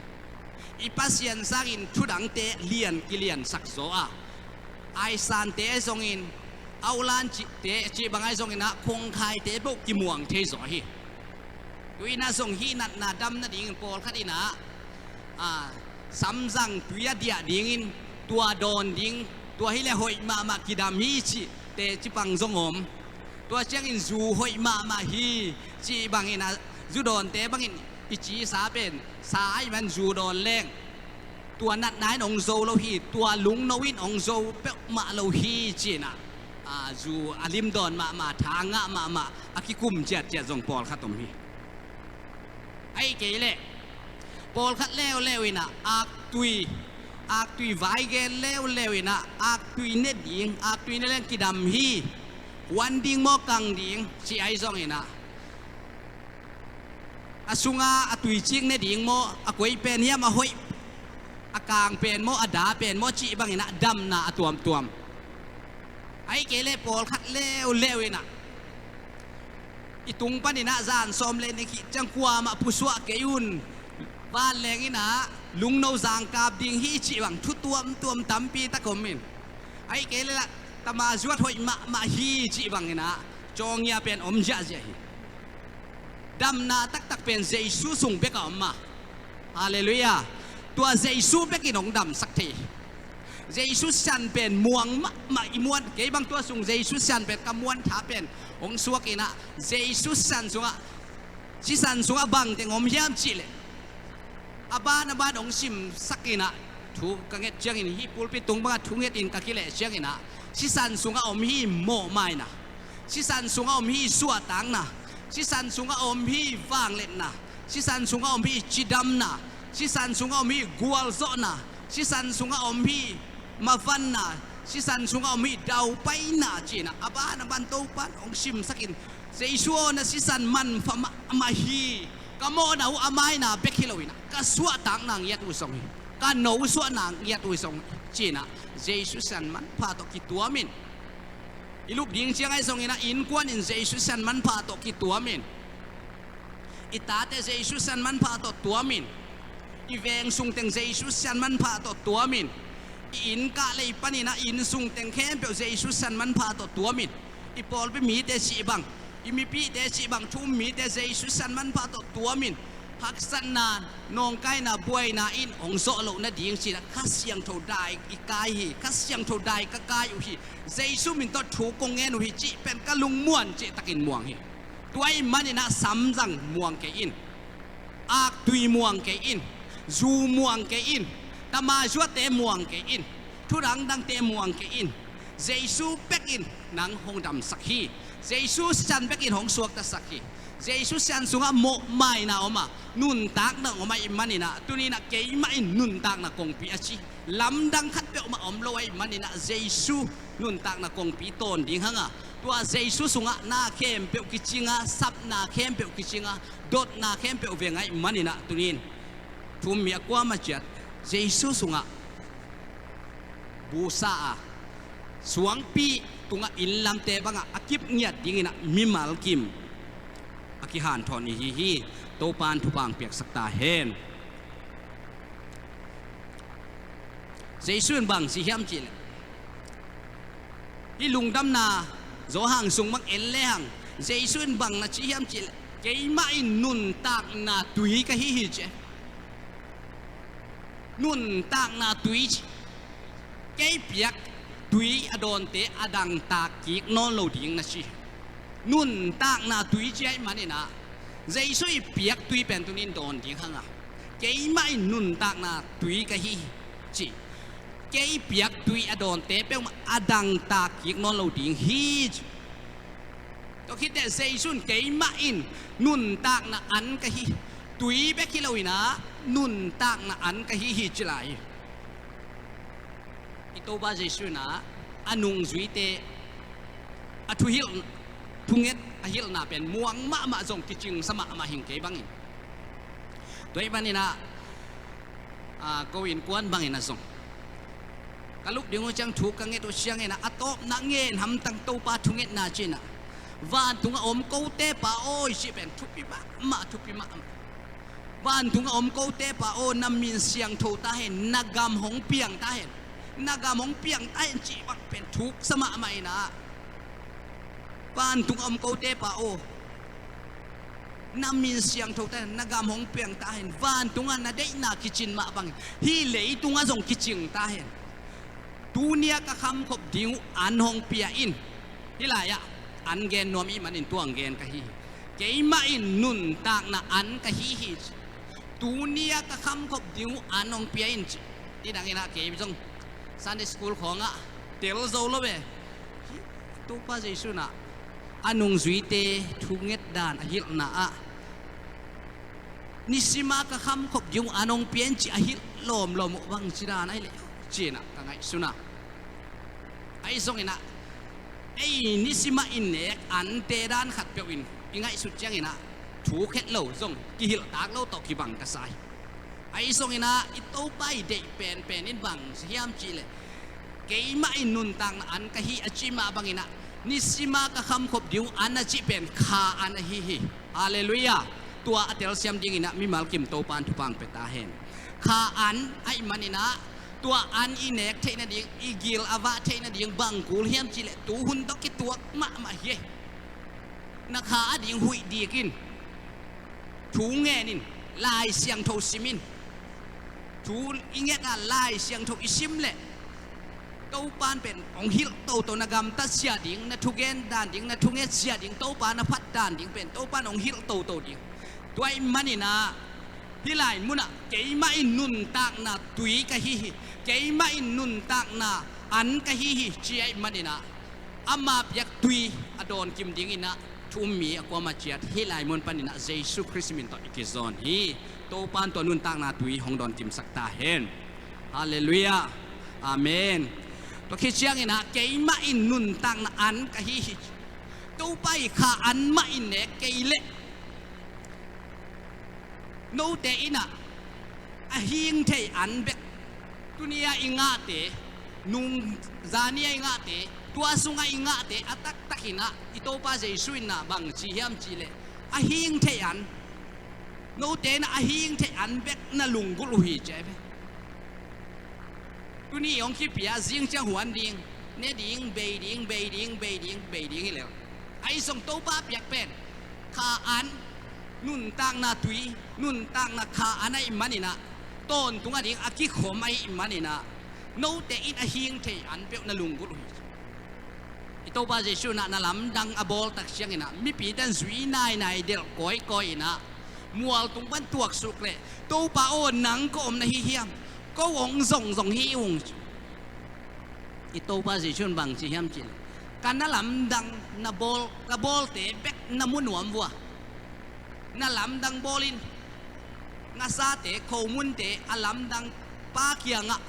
I Pasian sangin thudangte lian kiliansak zaw a, aisante ahi zongin, aulan cihte cih bang ahi zongin ah, khongkhaite beuh kimuang thei zaw hi. Tu in ah zong hih natna dam nadingin pawlkhat in ah, a, samzang tui a diah dingin tua dawn ding, tua hi leh hoih mahmah kidam hi cih teci pang zong om. Tua ciangin zu hoih mahmah hi cih bangin ah, zu dawnte bangin i cisa pen sa ahih man zu dawn leng, tua natna in hong zo lo hi, tua lungno in hong zo peuhmah lo hi ci-in ah, a, zu a limdawn mahmah, tha a ngah mahmah, a kikum ciatciat zong pawlkhat om hi. Ahih kei leh pawlkhat leuleu in ah aktui, aktui vai gen leuleu in ah, aktui ne ding, aktui ne leng kidam hi, huan ding maw, kang ding cih ahi zongin ah, a sunga a tuicik ne ding maw, a koi pen hiam, a hoih, a kang pen maw, a da pen maw cih bangin ah damna a tuamtuam. Ahih kei leh pawlkhat leuleu in ah, i tung panin ah zan sawm le nih khit ciang kuamah pusuah kei un, vanleng in ah lungno zangkap ding hi cih bang thu tuamtuam tampi tak om in, ahih kei leh lah tama zuat hoih mahmah hi cih bangin ah cawngia pen om ziahziah hi. Damna taktak pen Jesu sung bek a om a. Halleluiah. Tua Jesu bekin hong damsak thei. Jesu sisan pen muang mahmah i muan. Kei bang tua sung Jesu sisan pen ka muan tha pen hong suak in ah, Jesu sisan sungah, sisan sungah bangteng om hiam cih leh, a ban a ban hong simsak in ah, thu ka nget ciangin, hih pulpit tung bangah thunget in ka kileh ciangin ah, sisan sungah om hi mawhmaina, sisan sungah om hi suahtakna, sisan sungah om hi vangliatna, sisan sungah om hi cidamna, sisan sungah om hi gualzawhna, sisan sungah om hi mavanna, sisan sungah om hi daupaina ci-in ah, a ban a ban Topa in hong simsak in, Jesu aw, na sisan manpha mahmah hi. Ka mawhna uh a maina bek hi lo in ah, ka suahtakna ngiat uh zong hi, ka no suahna ngiat uh zong hi ci-in ah, Jesu sisan manpha tawh kituam in. I lup ding ciang ahi zongin ah, innkuan in Jesu sisan manpha tawh kituam in. I tate Jesu sian manpha tawh tuamin, i veng sung teng Jesu sian manpha tawh tuamin, i inn kah lei panin ah i inn sung teng khempeuh Jesu sian manpha tawh tuamin, i pawlpi mite cih bang, i mipihte cih bang, thu um mite Jesu sian manpha tawh tuamin, haksatna, nawngkaina, buaina in hong zawh loh nading ci-in ah Kha Siangtho dai i kai hi. Kha Siangtho dai ka kai uh hi. Jesu min tawh thu kong ngen uh hi cih pen ka lungmuan cihtakin muang hi. Tua ahih manin ah samzang muang kei in, aktui muang kei in, zu muang kei in, tamazuate muang kei in, thu dangdangte muang kei in. Jesu bekin nang hong damsak hi. Jesu sian bekin hong suaktasak hi. Jesu sian sungah mawhmaina om a, nuntakna om ahih manin ah, tuni-in ah keimah in nuntakna kongpi a ci lamdang khat peuhmah om lo ahih manin ah, Jesu nuntakna kongpi tawn ding hang a, tua Jesu sungah na khempeuh kicing a, sapna khempeuh kicing a, dotna khempeuh veng ahih manin ah, tuni-in thu um mi a kuamah ciat Jesu sungah busa a, suangpi tungah inn lamte bangah a kip ngiat dingin ah mimal kim a kihanthawn i hi hi. Topa'n thupha hong piaksak ta hen. Jesu in bang ci hiam cih leh, hih lungdamna Johan sung bang en lehang, Jesu in bang na ci hiam cih leh, keimah in nuntakna tui ka hi hi ci. Nuntakna tui ci. Kei piak tui a dawnte a dangtak kik nawn lo ding na ci. Nuntakna tui ci ahih manin ah, Jesu i piak tui pen tuni-in dawn ding hang a, keimah in nuntakna tui ka hi hi ci. Kei piak tui a dawnte peuhmah a dangtak kik nawn lo ding hi ci. Tua khit teh Jesu in keimah in nuntakna an ka hi, tui bek hi lo-in ah nuntakna an ka hi hi ci lai hi. I Topa Jesu in ah a nungzuite a thuhilh, thunget a hilhna pen muang mahmah zong kicingsa mahmah hi ing kei bangin. Tua ahih manin ah, a, ko innkuan bangin ah zong ka lup ding uh ciang thu ka nget uh ciangin ah, a tawpna ngen hamtang Topa thungetna ci-in ah, vantung a om kote Pa aw i cih pen thupi mahmah, thupi mahmah. Vantung a om kote Pa aw, na min siangtho ta hen, na gam hong piang ta hen, na gam hong piang ta hen cih bang pen thuksa mahmah in ah, vantung a om kote Pa aw, na min siangtho ta hen, na gam hong piang ta hen, vantungah na deihna kicin mah bangin hih leitungah zong kicing ta hen. Tuni-a ka khamkhop ding uh an hong pia in. Hih lai-ah an gen nuam ahih manin tua hong gen ka hi hi. Keimah in nuntakna an ka hi hi ci. Tuni-a ka khamkhop ding uh an hong pia in ci. Nidangin ah kei zong Sunday school khawngah tel zo lo ve. Hih Topa Jesu in ah a nungzuite thunget dan a hilhna ah, nisima ka khamkhop ding uh an hong pia in ci a hilh lawmlawm uh bangci dan ahih leh ci-in ah ka ngaihsun a. Ahi zongin ah ei nisima i nek ante dan khatpeuh in i ngaihsut ciangin ah thuk het lo zong kihilhtak lo tawh kibang ka sa hi. Ahi zongin ah i Topa i deih penpen in bang hiam cih leh, keimah in nuntakna an ka hi a cih mah bangin ah, nisima ka khamkhop ding uh an a cih pen kha an ahi hi. Halleluiah. Tua a telsiam dingin ah mimal kim Topa'n thupha hong pia ta hen. Kha an ahih manin ah, tua an i nek theih nading, i gil a vah theih nading bang kul hiam cih leh, tuhun tawh kituak mahmah hi. Na kha ading huih dik in, thu ngen in, Lai Siangtho sim in. Thu i nget a Lai Siangtho i sim leh Topa'n pen hong hilh toto, na gamtat sia ding, na thugen dan ding, na thunget sia ding, Topa na phat dan ding pen Topa'n hong hilh toto ding. Tua ahih manin ah hih lai munah keimah in nuntakna tui ka hi hi, keimah in nuntakna an ka hi hi ci ahih manin ah, ama piak tui a dawnkim dingin ah thu um mi a kuamah ciat hih lai mun panin ah Jesu Khrist min tawh i kizawn hi. Topa'n tua nuntakna tui hong dawnkimsak ta hen. Halleluiah. Amen. Tua khit ciangin ah keimah in nuntakna an ka hi hi. Topa i kha an mah in nek kei leh, note in ah a hing thei an bek, tuni-a i ngahte, nung zani-a i ngahte, tua sungah i ngahte a taktak in ah i Topa Jesu in ah bang ci hiam cih leh, a hing thei an, Note in ah a hing theih an bek na lunggulh uh hi, ci hi ve. Tuni hong kipia, zing ciang huan ding, ne ding, bei ding, bei ding, bei ding, bei ding hi leh. Ahi zong Topa piak pen kha an, nuntakna tui, nuntakna kha an ahih manin ah, tawntung a ding a kikhom ahih manin ah, note in a hing theih an peuh na lunggulh uh hi. I Topa Jesuh in ah na lamdang a bawl tak ciangin ah, mipite in zui nainai, delh kawikawi in ah, mual tung pan tuaksuk leh, "Topa aw, nang kong om na hi hiam? Ko hong zongzong hi ung," ci. I Topa Jesuh in bang ci hiam cih leh, "Ka na lamdang na bawl, ka bawlte bek na mu nuam uh a, na lamdang bawl in, na sate, khomunte a lamdang Pa kiangah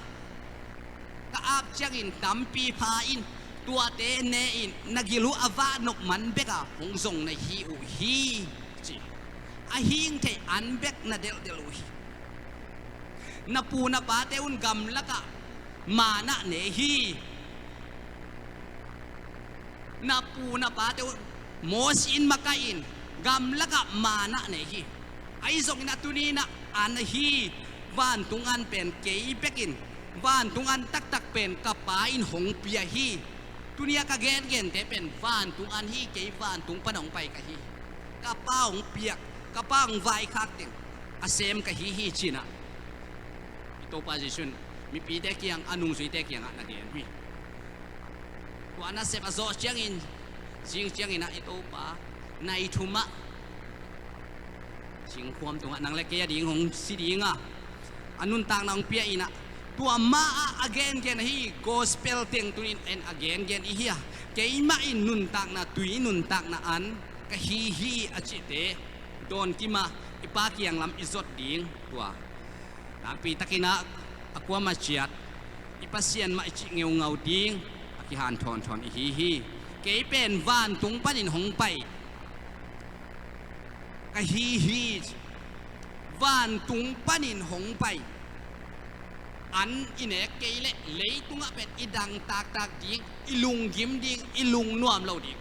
ka ap ciangin tampi pha in, tuate ne in, na gil uh a vah nop man bek a hong zong na hi uh hi," ci. A hing theih an bek na delhdelh uh hi. Na pu na pate un gamlakah manna nei hi. Na pu na pate un Moses in makaih in gamlakah manna nei hi. Ahi zongin ah tuni in ah an ahi, vantung an pen kei bekin, vantung an taktak pen ka Pa in hong pia hi. Tuni a ka gengente pen vantung an hi, kei vantung pan hong pai ka hi. Ka Pa hong piak, ka Pa hong vaikhak teng a sem ka hi hi, ci-in ah i Topa Jesuh in mipite kiang, a nungzuite kiangah na gen hi. Tua nasep a zawh ciangin, zing ciangin ah i Topa nai thum ah singkhuam tungah nang le kei a ding hong si ding a, a nuntakna hong pia in ah, tua mah ah a gengen ahi gospel teng tuni-in en a gengen i hi a, keimah in nuntakna tui, nuntakna an ka hi hi a cihte dawnkim a, i Pa kiang lam i zot ding, tua nakpi takin ah a kuamah ciat i Pasian mah i cih ngeungau ding a kihanthawn thawn i hi hi. Kei pen vantung panin hong pai ka hi hi. Vantung panin hong pai an i nek kei leh leitungah pen i dang taktak ding, i lunggim ding, i lungnuam lo ding.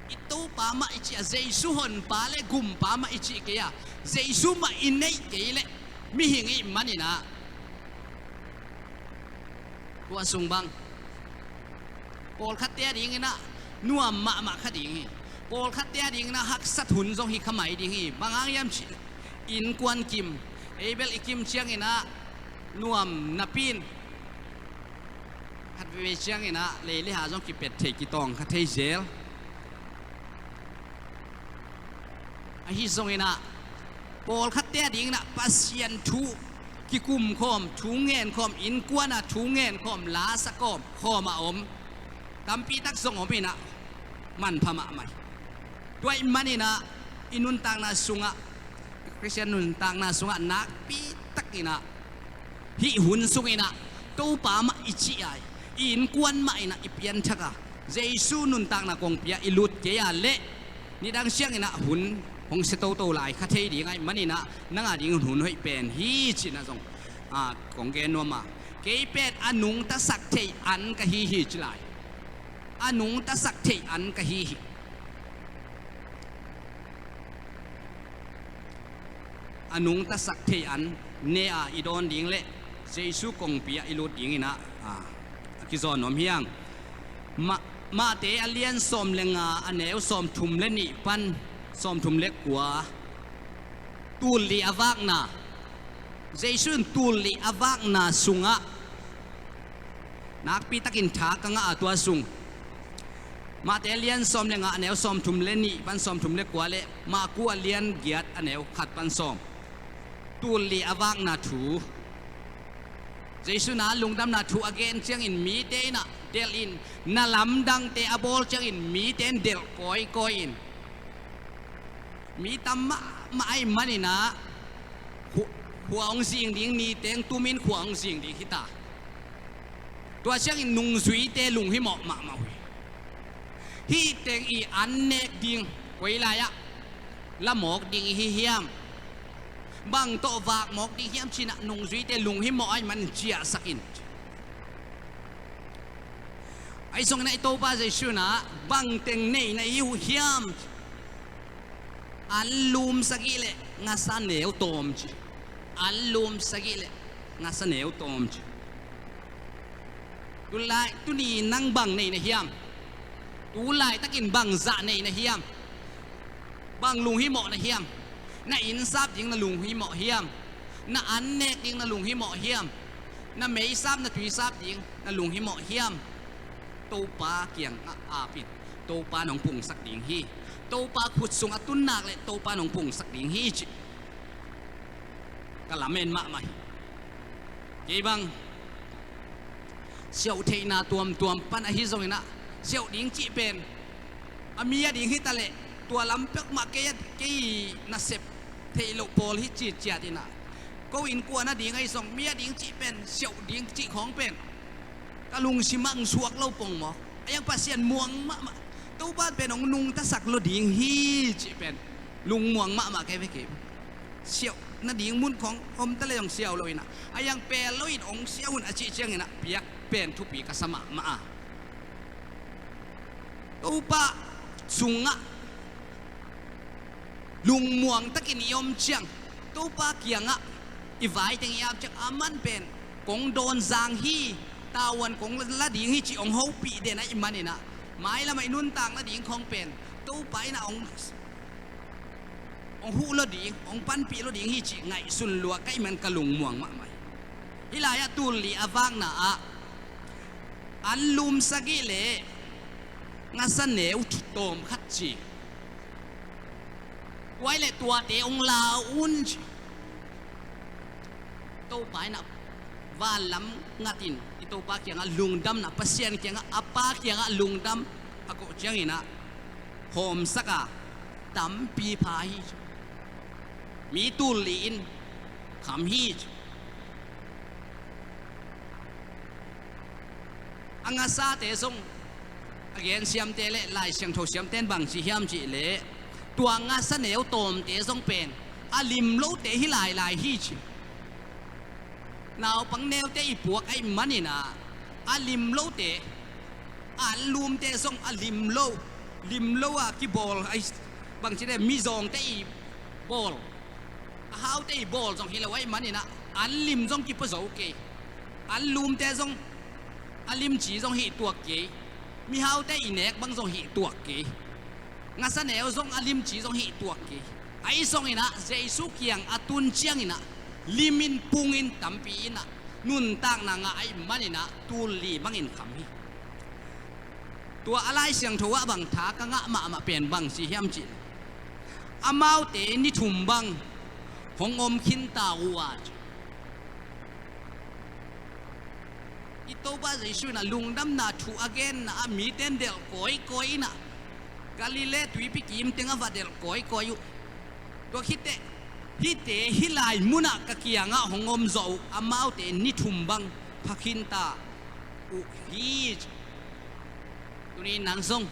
I Topa mah i cih a, Jesuh Honpa le Gumpa mah i cih kei a, Jesuh mah i neih kei leh mihing i hih manin ah, tua sung bang pawlkhatte a dingin ah nuam mahmah kha ding hi. Pawlkhatte a dingin ah haksat hun zong hi kha mai ding hi. Bang hang hiam cih leh innkuan kim, ei bel i kim ciangin ah nuam napi-in khat veve ciangin ah lei le ha zong kipet thei, kitawng kha thei zel. Ahi zongin ah pawlkhatte a dingin ah Pasian thu kikum khawm, thu ngen khawm, innkuan ah thu ngen khawm, la sa khawm, khawm a om tampi tak zong om in ah manpha mahmah hi. Tua ahih manin ah i nuntakna sungah, Khristian nuntakna sungah nakpi takin ah hih hun sungin ah Topa mah i cih a, i innkuan mah in ah i pianthak a, Jesuh nuntakna kong pia i lut kei a leh nidang ciangin ah hun hong sia toto lai kha thei ding ahih manin ah nang a dingin hun hoih pen hi, ci-in ah zong, a, kong gen nuam a, kei pen a nungtasak theih an ka hi hi, ci lai. A nungtasak theih an ka hi hi. A nungtasak theih an ne a i dawn ding leh Jesuh kongpi ah i lut dingin ah, a, a kizawn nuam hi hang. Ma-, Mate a lian sawm le nga, a neu sawmthum le nih pan sawmthum le kua. Tul li a vakna, Jesuh in tul li a vakna sungah nakpi takin tha ka ngah a, tua sung Mate a lian sawm le nga, a neu sawmthum le nih pan sawmthum le kua, le Maku a lian giat, a neu khat pan sawm. Tul li a vakna thu, Jesuh in a lungdamna thu a gen ciangin mite in ah delh in, na lamdangte a bawl ciangin mite in delh kawikawi in, mi tam mahmah ahih manin ah, khu-, khua hong zing ding, ni teng tumin khua hong zing ding hi ta. Tua ciangin nungzuite lunghimawh mahmah uh hi. Hih teng i an nek ding, koi lai-ah la mawk ding i hi hiam, bang tawh vak mawk ding hiam ci-in ah nungzuite lunghimawh ahih manin ciahsak in. Ahi zongin ah i Topa Jesuh in ah bang teng nei na hi uh hiam, an lum sagih le ngasa neu tawm ci. Anlum sagih le ngasa neu tawm ci. Tulai, tuni nang bang nei na hiam? Tulaitakin bang zah nei na hiam? Bang lunghimawh na hiam? Na inn sap ding na lunghimawh hiam? Na an nek ding na lunghimawh hiam? Na meisap, na tuisap ding na lunghimawh hiam? Topa kiangah ap in. Topa nong pungsak ding hi. Topa khut sung a tun nak le Topa nong pungsak ding hi ci. Ka lamen mahmah hi. Kei bang siauh theihna tuamtuam pan ahi zongin ah, siauh ding cih pen a mi a ding hi ta leh, tua lam peuhmah kei a, kei nasep theih loh pawl hi ciciat in ah, ko innkuan a ding ahi zong mi a ding cih pen siauh ding cih khawng pen ka lungsim ah hong suak lo pongmawk. A iang Pasian muang mahmah, Topa pen hong nungtasak lo ding hi cih pen lungmuang mahmah kei ve kei. Siauh nading mun khawng om ta le zong siau lo in ah, a iang pel lo in hong siau un a cih ciangin ah piak pen thupi ka sa mahmah a. Topa sungah lungmuang takin i om ciang, Topa kiangah i vai teng i ap ciang, aman pen kong dawn zang hi, tavuan kong la ding hi cih hong hopih den ahih manin ah, mailamah i nuntak nading khawng pen Topa in ah hong hong huh lo ding, hong panpih lo ding hi cih ngaihsun lua ka hih man ka lungmuang mahmah hi. Hih lai-ah tul li a vakna ah anlum sagih le ngasa neu tawm khat ci. Tua hi leh tuate hong la un ci. Topa in ah van lam ngat in i Topa kiangah lungdamna, Pasian kiangah, a Pa kiangah lungdam a koh ciangin ah hawmsak a, tampi pha hi. Mi tul li in kham hi. A ngasate zong a gen siamte le Lai Siangtho siamte in bang ci hiam cih leh, tua ngasa neu tawmte zong pen a lim lote hi lailai hi ci. Naupang neute i puak ahih manin ah, a lim lote, a anlumte zong a lim lo, lim lo a kibawl, ai, bangci le mizawngte i bawl, a haute i bawl zong hi lo ahih manin ah, anlim zong kipua zo kei, anlumte zong a limci zong hih tuak kei, mihaute i nek bang zong hih tuak kei. Ngasa neu zong a limci zong hih tuak kei. Ahi zongin ah Jesu kiang a tun ciangin ah limin pungin tampi in ah nuntakna ngah ahih manin ah tul li bangin kham hi. Tua a Lai Siangtho ah bang tha ka ngah mahmah pen bang ci hiam cih leh, amaute ni thum bang hong om khinta uh a ci. I Topa Jesu in ah lungdamna thu a genna ah mite in delh kawikawi in ah, Galilee tuipi kim teng ah va delh kawikawi uh. Tua khit teh, hihte hih lai munah ka kiangah hong om zawh uh, amaute ni thum bang pha khinta uh hi ci. Tuni nang zong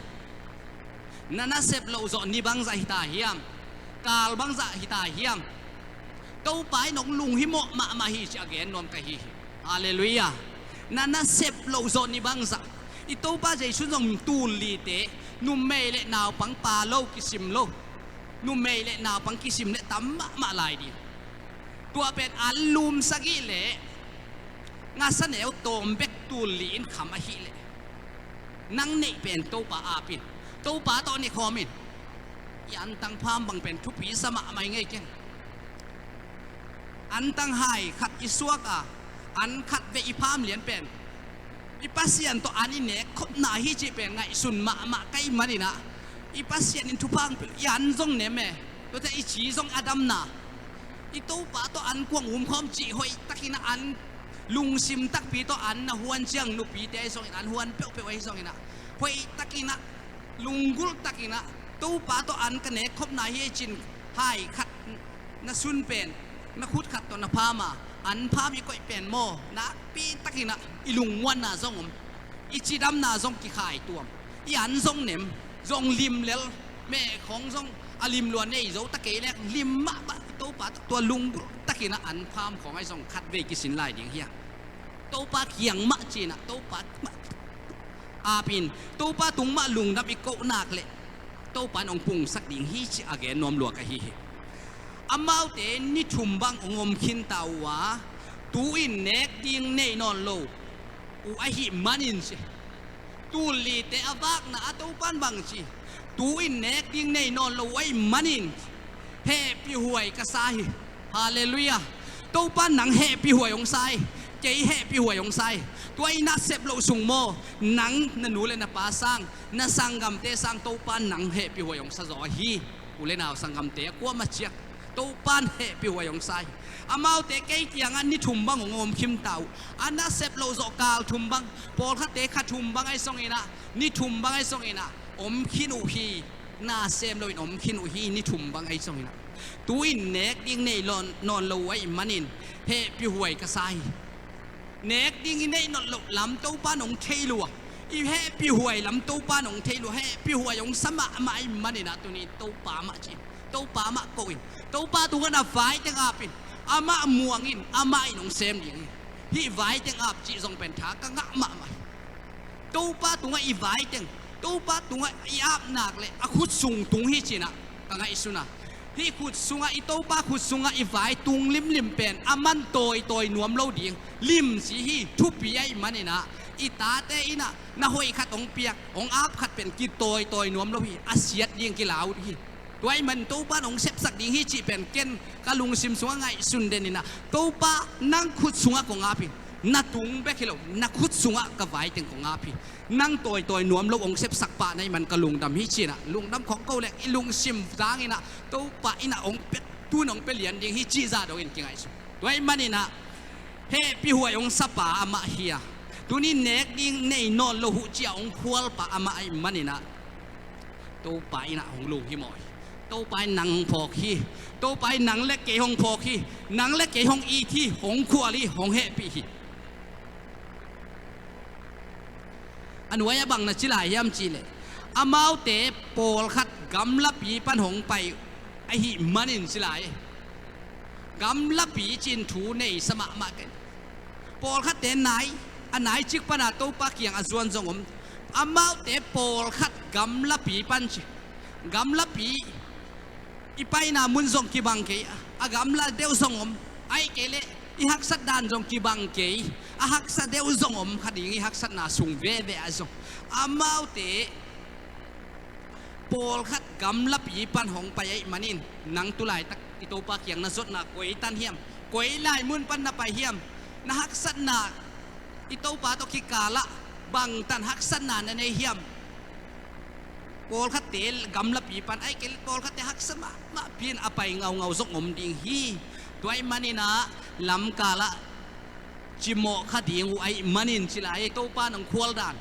na nasep loh zawh ni bangzah hi ta hiam? Kal bangzah hi ta hiam? Topa in hong lunghimawh mahmah hi ci a gen nuam ka hi hi. Halleluiah. Na nasep loh zawh ni bangzah. I Topa Jesu zong tul lite, numei le naupang pa lo kisim lo, numei le naupang kisim le tam mahmah lai ding. Tua pen anlum sagih le ngasa neu tawm bek tul li in kham ahih leh, nang neih pen Topa ap in, Topa tawh nekhawm in. I antang pham bang pen thupi sa mahmah i ngei keng. Antang hai khat i suak a, an khat vei i pham lian pen i Pasian tawh an i nek khopna hi cih pen ngaihsun mahmah ka hih manin ah, i Pasian in thupha hong pia, i an zong nem e, tuate i ci zong a damna. I Topa tawh an kuang umkhawm cih hoihtakin ah, an lungsim takpi tawh an na huan ciang, nupite ahi zongin, an huan peuhpeuh ahi zongin ah, hoihtakin ah, lunggulh takin ah, Topa tawh an ka nek khopna hi e cin, hai khat na sun pen, na khut khat tawh na pham a, an pham i koih pen maw, nakpi takin ah i lungmuanna zong om, i cidamna zong kikhai tuam, i an zong nem, zong lim lel, meh khawng zong a lim lua nei zo ta kei lek, lim mahmah, i Topa tawh tua lunggulh takin ah an pham khawng ahi zong khatvei kisin lai ding hi a. Topa kiang mah ci-in ah, Topa mah ap in, Topa tung mah lungdam i koh nak leh, Topa in hong pungsak ding hi ci a gen nuam lua ka hi hi. Amaute ni thum bang hong om khinta uh a, tu-in nek ding nei nawn lo uh ahih manin ci. Tul lite a vakna ah Topan bang ci, tu-in nek ding nei nawn lo uh ahih manin hehpihhuai ka sa hi. Halleluiah. Topan nang hehpihhuai hong sa hi. Kei hehpihhuai hong sa hi. Tua i nasep loh sung maw, nang, na nu le na pa sang, na sanggamte sang Topan nang hehpihhuai hong sa zaw ahi. U le nau sanggamte a kuamah ciat Topan hehpihhuai hong sa hi. Amaute kei kiangah ni thum bang hong om khinta uh. A nasep loh zawh kal thum bang, pawlkhatte kha thum bang ahi zongin ah, ni thum bang ahi zongin ah om khin uh hi. Na sem loin om khin uh hi, ni thum bang ahi zongin ah. Tu-in nek ding nei nawn lo uh ahih manin hehpihhuai ka sa hi. Nek ding i neih nawn loh lam Topan hong thei lua, i hehpihhuai lam Topan hong thei lua, hehpihhuai hong sa mahmah ahih manin ah tuni Topa mah ci in, Topa mah ko in, Topa tungah na vai teng ap in, amah muang in, amah in hong sem ding hi. Hih vai teng ap cih zong pen tha ka ngah mahmah hi. Topa tungah i vai teng, Topa tungah i ap nak leh a khut sung tung hi ci-in ah ka ngaihsun a. Hih khut sungah, i Topa khut sungah i vai tung limlim pen aman tawitawi nuam lo ding limci hi. Thupi ahih manin ah i tate in ah na hoih khat hong piak, hong ap khat pen kitawitawi nuam lo hi, a siat ding kilau hi. Tua ahih manin Topan hong sepsak ding hi cih pen ken ka lungsim sungah ngaihsun den in ah, Topa, nang khut sungah kong ap hi. Na tung bek hi lo, na khut sungah ka vai teng kong ap hi. Nang tawitawi nuam lo hong sepsak pah na hih man ka lungdam hi ci-in ah, lungdam khawng ko leh i lungsim zang in ah, Topa in ah hong pia, tu-in hong pia lian ding hi cih zah dongin kingaihsun. Tua ahih manin ah hehpihhuai hong sa pa amah hi a, tuni nek ding nei nawn lo uh ci-a hong khual pa amah ahih manin ah Topa in ah hong lunghimawh hi. Topa in nang hong phawk hi. Topa in nang le kei hong phawk hi. Nang le kei hong it hi, hong khual hi, hong hehpih hi. A nuai-ah bang na ci lai hiam cih leh, amaute pawlkhat gamlapi pan hong pai ahih manin ci lai. Gamlapi ci-in thu nei sa mahmah kei. Pawlkhatte nai, a nai cik pana Topa kiang a zuan zong om. Amaute pawlkhat gamlapi pan ci. Gamlapi i paina mun zong kibang kei, a gamla deuh zong om. Ahih kei leh i haksat dan zong kibang kei, a haksa deuh zong om kha ding, i haksatna sung veve ah zong. Amaute pawlkhat gamlapi pan hong pai ahih manin, nang tulaitak i Topa kiang na zuatna koi tan hiam? Koi lai mun pan na pai hiam? Na haksatna i Topa tawh kikalah bangtan haksatna na nei hiam? Pawlkhatte gamlapi pan, ahih kei leh pawlkhatte haksa mahmahpi-in a pai ngaungau zong om ding hi. Tua ahih manin ah lamkalah cimawh kha ding uh ahih manin ci lai, Topa in hong khual dan.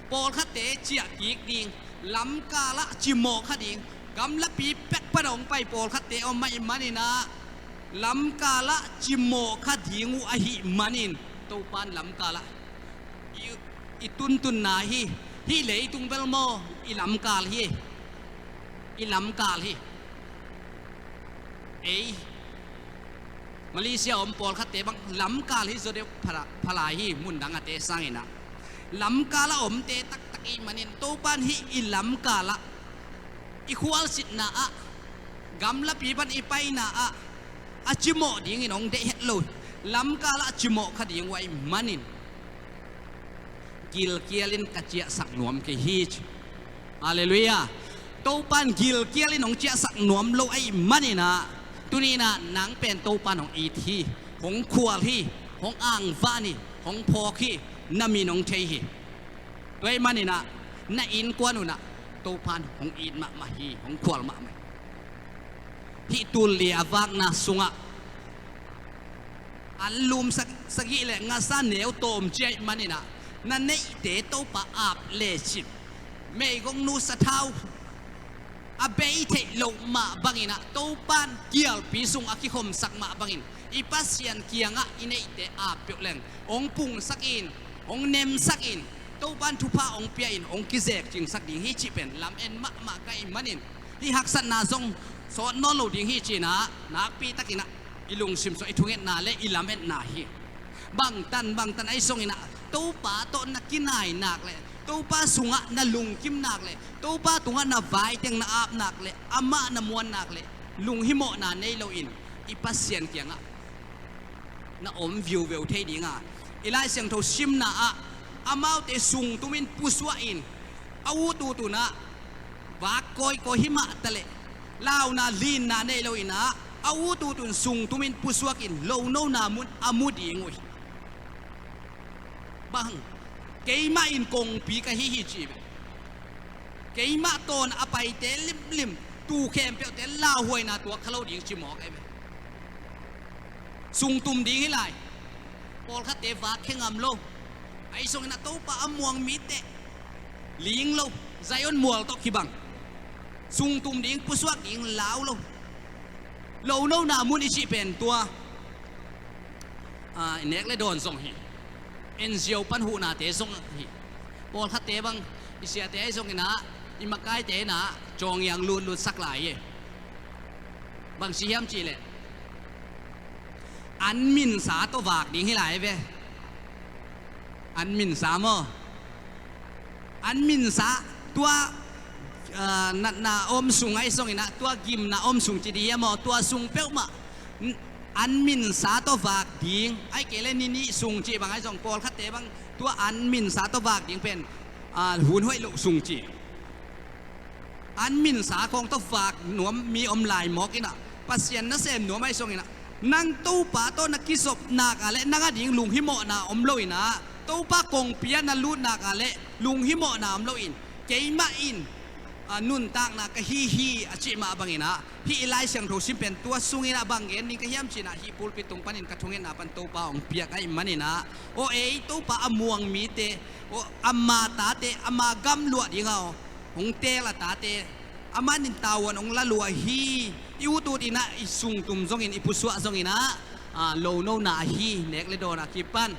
Pawlkhatte ciah kik ding, lamkalah cimawh kha ding. Gamlapi pek pan hong pai pawlkhatte om ahih manin ah lamkalah cimawh kha ding uh ahih manin Topa in lamkalah i, i tuntunna hi. Hih leitung bel maw, i lamkal hi. I lamkal hi. Ei Malaysia om pawlkhatte bang lamkal hi zaw deuh pha lai, pha lai hi, mundang a te sangin ah. Lamkal a omte taktak ahih manin Topa in hih i lamkalah i khualsitna ah, gamlapi pan i paina ah a cimawh dingin hong deih het lo. Lamkalah cimawh kha ding uh ahih manin gilkialin ka ciahsak nuam kei hi ci. Halleluiah. Topa in gilkialin hong ciahsak nuam lo ahih manin ah, tuni-in ah nang pen Topa in hong it hi, hong khual hi, hong angvan hi, hong phawk hi, na min hong thei hi. Tua ahih manin ah na innkuan un ah Topa in hong it mahmah hi, hong khual mahmah hi. Hih tul li a vakna sungah anlum sagih le ngasa neu tawmcik ahih manin ah, na neihte Topa ap lecin, meigongnu sathau a bei theih loh mah bangin ah, Topa in gialpi sung a kikhomsak mah bangin, i Pasian kiangah i neihte ap peuh leng hong pungsak in, hong nemsak in, Topa in thupha hong pia in, hong kizekcingsak ding hi cih pen lamen mahmah ka hih manin, hih haksatna zong sawt nawn lo ding hi ci-in ah, nakpi takin ah i lungsim sungah i thungetna le i lametna hi. Bangtan bangtan ahi zongin ah, Topa tawh na kinai nak le, Topa sungah na lungkim nak le, Topa tungah na vai teng na ap nak le, amah na muan nak le, lunghimawhna nei loin i Pasian kiangah na om viuveu thei ding a, i Lai Siangtho simna ah amaute sungtumin pusuah in a utut un ah vak kawikawi hi mah taleh launa linna nei loin ah a utut un sungtumin pusuak in lonona mun a mu ding uh hi. Bang, keimah in kongpi ka hi hi ci ve. Keimah tawn a paite limlim, tuu khempeuhte lauhuaina tuak kha lo ding ci mawk ahi ve. Sungtum ding hi lai. Pawlkhatte vak khe ngam lo. Ahi zongin ah Topa a muang mite ling lo, Zion mual tawh kibang. Sungtum ding, pusuak ding lau lo. Lonona mun i cih pen tua, ah, i nek le dawn zong hi. N G O pan huhnate zong hi. Pawlkhatte bang i siate ahi zongin ah i makaite in ah cawngiang lutlut sak lai hi. Bang ci hiam cihleh, an minsa tawh vak ding hi lai ve. An minsa maw? An minsa, tua, ah, natna om sung ahi zongin ah, tua gimna om sung ci dih hiam maw? Tua sung peuhmah, n-, an minsa tawh vak ding, ahi kei le ni nih sung cih bang ahi zong, pawlkhatte bang tua an minsa tawh vak ding pen, ah, hun hoih loh sung ci. An minsa khawng tawh vak nuam mi om lai mawk in ah, Pasian nasem nuam ahi zongin ah, nang Topa tawh na kizop nak ah le nang ading lunghimawhna om lo in ah, Topa kongpi ah na lut nak ah le lunghimawhna om loin, keimah in, ah, nuntakna ka hi hi a cih mah bangin ah, hih i Lai Siangtho sim pen tua sungin ah bang gen ding ka hiam ci-in ah, hih pulpit tung panin ka thungetna pan Topa hong piak ahih manin ah, aw ei Topa a muang mite, aw ama tate, ama gam luah ding a aw hong teel a tate, aman in tavuan hong la lua hi. I utut in ah, i sungtum zongin, i pusuah zongin ah, ah, lonona ahi, nek le dawn a kipan,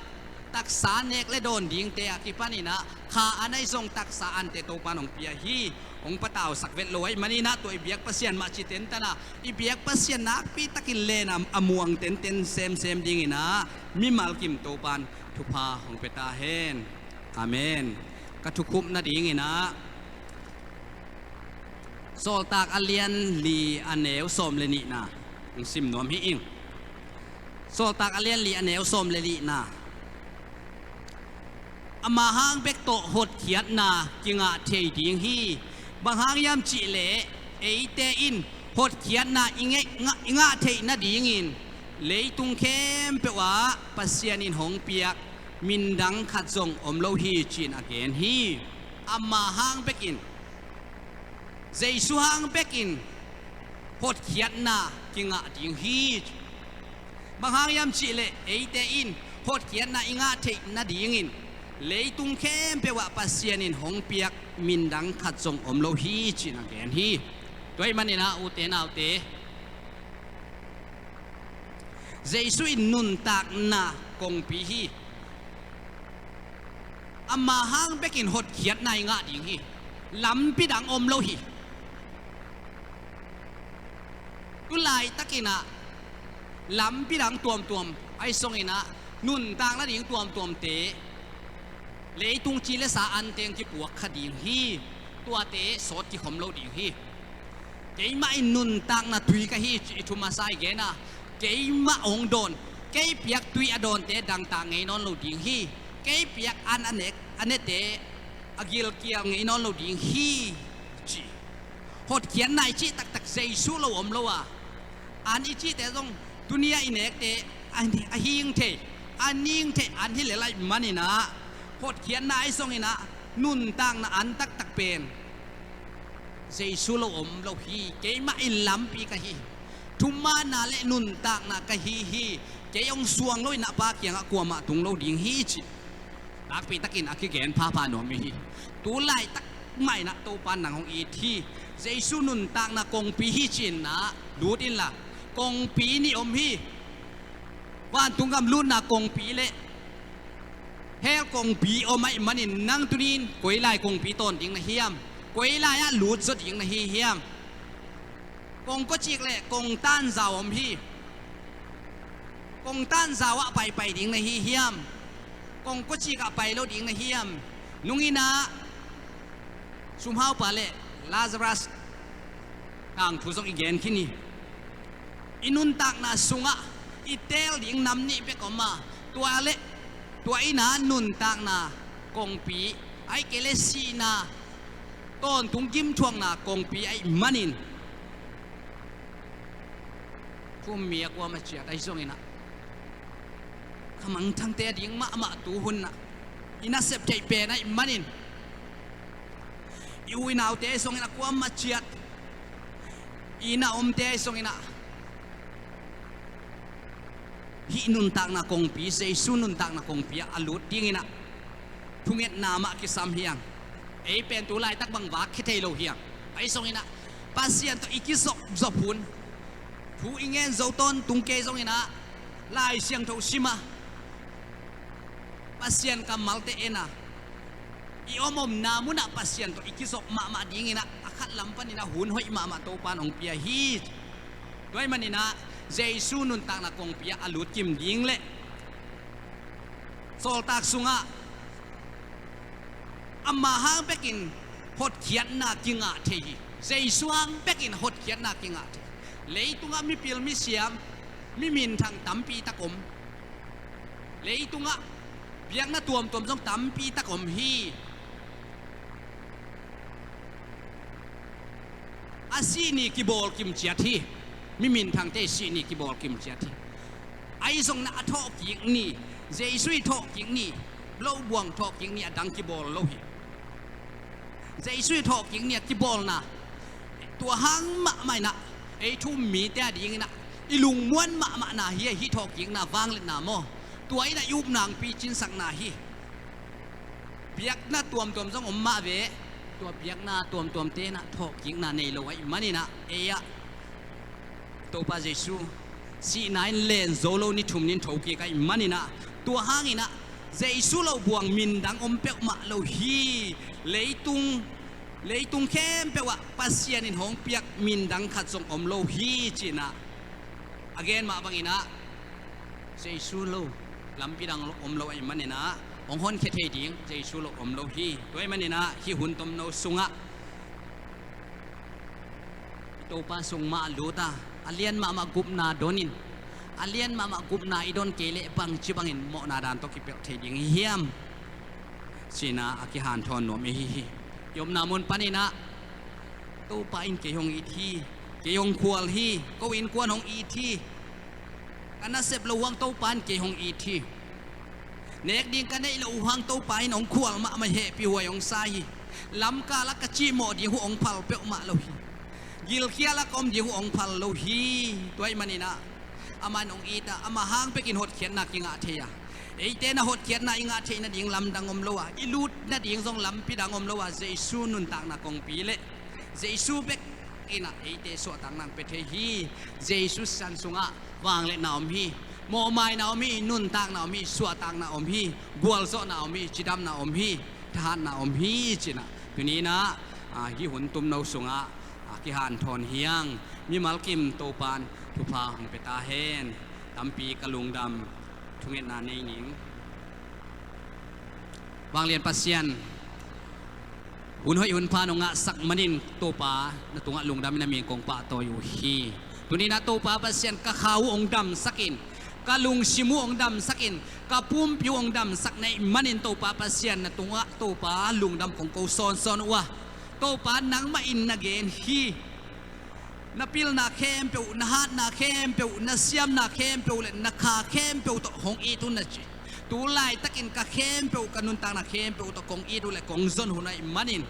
taksa nek le dawn dingte a kipan in ah, kha an ahi zong taksa ante Topan hong pia hi. Hong patausak vet lo ahih manin ah, tua i biak Pasian mah ci tentan a, i biak Pasian nakpi takin len a, a muang tenten semsem dingin ah, mimal kim Topan thupha hong pia ta hen. Amen. Ka thukhupna dingin ah, Sawltak a lian li a neu sawm le nihna hong sim nuam hi ing. Sawltak a lian li a neu sawm le nihna. Ama hang bek tawh hotkhiatna kingah thei ding hi. Bang hang hiam cihleh, eite in hotkhiatna i ngei-, ngah, i ngah theih nadingin leitung khempeuh ah Pasian in hong piak mindang khat zong om lo hi ci-in a gen hi. Ama hang bekin, Jesu hang bekin hotkhiatna kingah ding hi. Bang hang hiam cihleh, eite in hotkhiatna i ngah theih nadingin leitung khempeuh ah Pasian in hong piak mindang khat zong om lo hi ci-in a gen hi. Tua ahih manin ah, ute naute, Jesu in nuntakna kongpi hi. Ama hang bekin hotkhiatna i ngah ding hi. Lampi dang om lo hi. Tu laitakin ah lampi dang tuamtuam, ahi zongin ah nuntak nading tuamtuamte leitung ci le sa anteng kipuak kha ding hi. Tuate sawt kikhom lo ding hi. Keimah in nuntakna tui ka hi ci-in thu masa i gen a, keimah hong dawn, kei piak tui a dawnte dangtak ngei nawn lo ding hi. Kei piak an a nek, a nete a gilkial ngei nawn lo ding hi, ci. Hotkhiatna i cih taktak Jesu lo om lo a, an i cihte zong tuni-a i nekte a, a hing thei, a ning thei an hi lel ahih manin ah, hotkhiatna ahi zongin ah nuntakna an taktak pen Jesu lo om lo hi. Keimah in lampi ka hi. Thumanna le nuntakna ka hi hi. Kei hong suang loin ah Pa kiangah kuamah tung lo ding hi, ci. Nakpi takin a kigen phapha nuam hi. Tu laitak mah in ah Topa nang hong it hi. Jesu nuntakna kongpi hi ci-in ah lut inla, kongpi nih om hi. Vantung gam lutna kongpi le hell kongpi om ahih manin, nang tuni-in koi lai kongpi tawn ding na hiam? Koi lai-ah lut zaw ding na hi hiam? Kongkocik le kongtanzau om hi. Kongtanzau ah paipai ding na hi hiam? Kongkocik ah pai lo ding na hiam? Nung in ah sumhaupa le Lazarus tangthu zong i gen khin hi. I nuntakna sungah i teel ding nam nih bek om a, tua le tua in ah nuntakna kongpi, ahih kei leh sihna tawntung gimthuakna kongpi ahih manin, thu-um mi a kuamah ciat ahi zongin ah, kha mangthangte ading mahmah tuhun ah i nasep theih pen ahih manin, i u i naute ahi zongin ah, kuamah ciat i inn ah omte ahi zongin ah, hih nuntakna kongpi, Jesu nuntakna kongpi ah a lut dingin ah thungetna mah kisam hi hang. Ei pen tu laitak bang vak khia thei lo hi hang. Ahi zongin ah, Pasian tawh i kizopzop hun, thu i ngen zo tawntung kei zongin ah, Lai Siangtho sim a, Pasian kammalte en a, i om omna munah Pasian tawh i kizop mahmah dingin ah, a khat lam panin ah hun hoih mahmah Topa'n hong pia hi. Tua ahih manin ah, Jesu nuntakna kongpi ah a lut kim ding leh, Sawltak sungah ama hang bekin hotkhiatna kingah thei hi. Jesu hang bekin hotkhiatna kingah thei hi. Leitungah mipil misiam, mi minthang tampi tak om. Leitungah biakna tuamtuam zong tampi tak om hi. A sih ni kibawl kim ciat hi. Mi minthangte sih ni kibawl kim ciat hi. Ahi zongin ah a thawhkik ni, Jesu i thawhkik ni, lo buang thawhkik ni a dang kibawl lo hi. Jesu i thawhkik ni a kibawlna, tua hang mahmah in ah, ei thu-um mite adingin ah i lungmuan mahmahna hi, hih thawhkikna vangliatna maw. Tua in ah i upna hong picinsakna hi. Biakna tuamtuam zong om mah ve. Tua biakna tuamtuamte in ah thawhkikna nei lo ahih manin ah, ei ah Topa Jesu sihna in len zo lo, ni thum ni in thokik ahih manin ah, tua hangin ah Jesu lo buang min dang om peuhmah lo hi. Leitung, leitung khempeuh ah Pasian in hong piak min dang khat zong om lo hi, ci-in ah a gen mah bangin ah, Jesu lo lampi dang om lo ahih manin ah, hong honkhia thei ding Jesu lo om lo hi. Tua ahih manin ah, hih hun tomno sungah i Topa sung mah lut a, a lian mahmah gupna don in, a lian mahmah gupna i don kei leh bangci bangin mawhna dan tawh kipelh thei ding i hiam, ci-in ah a kihanthawn nuam i hi hi. I omna mun panin ah, Topa in kei hong it hi, kei hong khual hi, ko innkuan hong it hi. Ka nasep loh hang Topa in kei hong it hi. Nek ding ka neih loh uh hang Topa in hong khual mahmah, hehpihhuai hong sa hi. Lamkal ah ka cihmawh ding uh hong phal peuhmah lo hi. Gilkial ah ka om ding uh hong phal lo hi. Tua ahih manin ah, amah in hong it a, amah hang bekin hotkhiatna kingah thei a, eite in ah hotkhiatna i ngah theih nading lamdang om lo a, i lut nading zong lampi dang om lo a, Jesu nuntakna kongpi leh Jesu bek in ah eite suahtakna hong pia thei hi. Jesu sisan sungah vangliatna om hi, mawhmaina om hi, nuntakna om hi, suahtakna om hi, gualzawhna om hi, cidamna om hi, thahatna om hi, ci-in ah tuni-in ah, ah, hih hun tomno sungah, ah, kihanthawn hi hang. Mimal kim Topa'n thupha hong pia ta hen. Tampi ka lungdam, thungetna nei ning. Vanglian Pasian, hun hoih hun pha nong ngahsak manin Topa, na tungah lungdam in na min kong pahtawi uh hi. Tuni-in ah Topa Pasian, ka kha uh hong damsak in, ka lungsim uh hong damsak in, ka pumpi uh hong damsak na hih manin Topa Pasian, na tungah Topa lungdam kong ko sawnsawn uh a, Topa nangmah in na gen hi. Na pilna khempeuh, na hatna khempeuh, na siamna khempeuh leh na kha khempeuh tawh hong it un na ci. Tu laitakin ka khempeuh, ka nuntakna khempeuh tawh kong it uh leh kong zon hun ahih manin,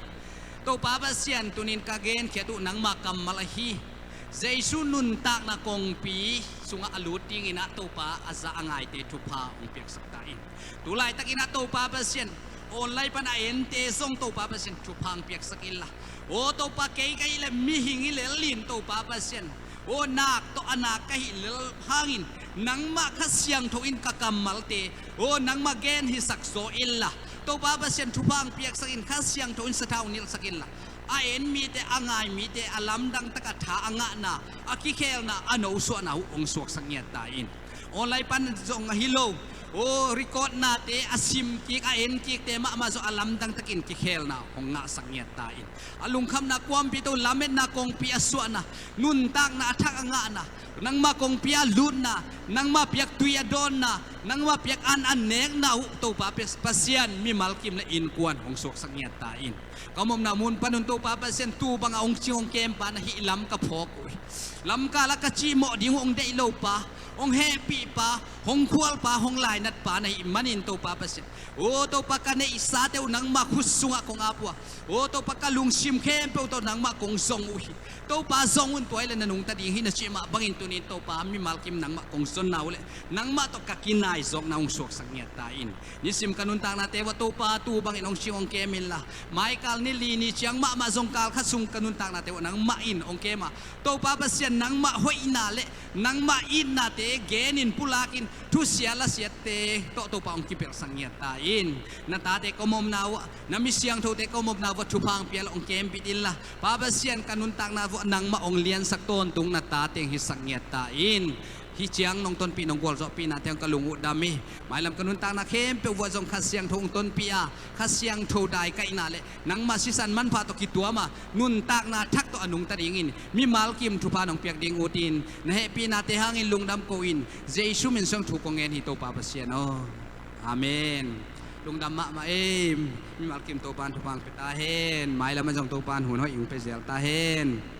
Topa Pasian, tuni-in ka genkhiat uh nangma kammal ahi Jesu nuntakna kongpi sungah a lut dingin ah Topa, a za a ngaite thupha hong piaksak ta in. Tu laitakin ah Topa Pasian, online pan a ente zong Topa Pasian thupha hong piaksak inla, aw Topa, kei ka hih leh mihing hi lel in Topa Pasian, aw nak tawh a nak ka hih lel hangin nangmah Kha Siangtho in ka kammalte, aw nangmah gen hisak zaw inla, Topa Pasian thupha hong piaksak in, Kha Siangtho in sathau nilhsak inla, a en mite, a ngai mite a lamdang taka tha a ngahna, a kikhelna, a nosuahna uh hong suaksak ngiat ta in. Online pan zong ahi lo, aw, recordnate a sim kik, a en kikte mahmah zong a lamdang takin kikhelna hong ngahsak ngiat ta in. A lungkhamna kuampi to, lametna kongpi a suahna, nuntakna a thak a ngahna, nangmah kongpi a lutna, nangmah piak tui a dawnna, nangmah piak an a nekna uh Topa Pasian mimal kim le innkuan hong suaksak ngiat ta in. Ka omna mun panun Topa Pasian, tu banga hong cing hong kem pa na hih lam ka phawk uh hi. Lamkala ka cihmawh ding uh hong deih lo pa, hong hehpih pa, hong khual pa, hong lainat pa na hih manin Topa Pasian, aw Topa, ka neihsate uh nangmah khut sungah kong ap uh a, aw Topa, ka lungsim khempeuh tawh nangmah kong zong uh hi. Topa, zong un, tua hi leh na nungta ding hi na cih mah bangin tunin Topa, mimal kim nangmah kong zonna uh leh nangmah tawh ka kinaizawkna hong suaksak ngiat ta in. Nisim ka nuntaknate uah Topa, tu bangin hong cing hong kem inla, maikal ni li ni ciang mahmah zong kal khat sung ka nuntaknate uah nangmah in hong kem a, Topa Pasian, nangmah hoihna le nangmah itnate genin pulakin thusia lasiatte tawh Topa hong kipelhsak ngiat ta in. Na tate ka omna uah, na mi siangthote ka omna uah thupha hong pia le hong kembit inla, Pa Pasian, ka nuntakna uah nangmah hong liansak tawntung na ta teng hisak ngiat ta in. Hih ciang nong tonpih, nong gualzawhpihnate hong ka lung uh dam hi. Mailam ka nuntakna khempeuh uah zong Kha Siangtho hong tonpih a, Kha Siangtho daikaihna le nangmah sisan manpha tawh kituam a, nuntakna thak tawh a nungta dingin mimal kim thupha nong piak ding utin, na hehpihnate hangin lungdam ko in, Jesu min suang thu kong ngen hi, Topa Pasian aw. Amen. Lungdam mahmah ei. Mimal kim Topan thupha hong pia ta hen. Mailam ah zong Topan hun hoih hong pia zel ta hen.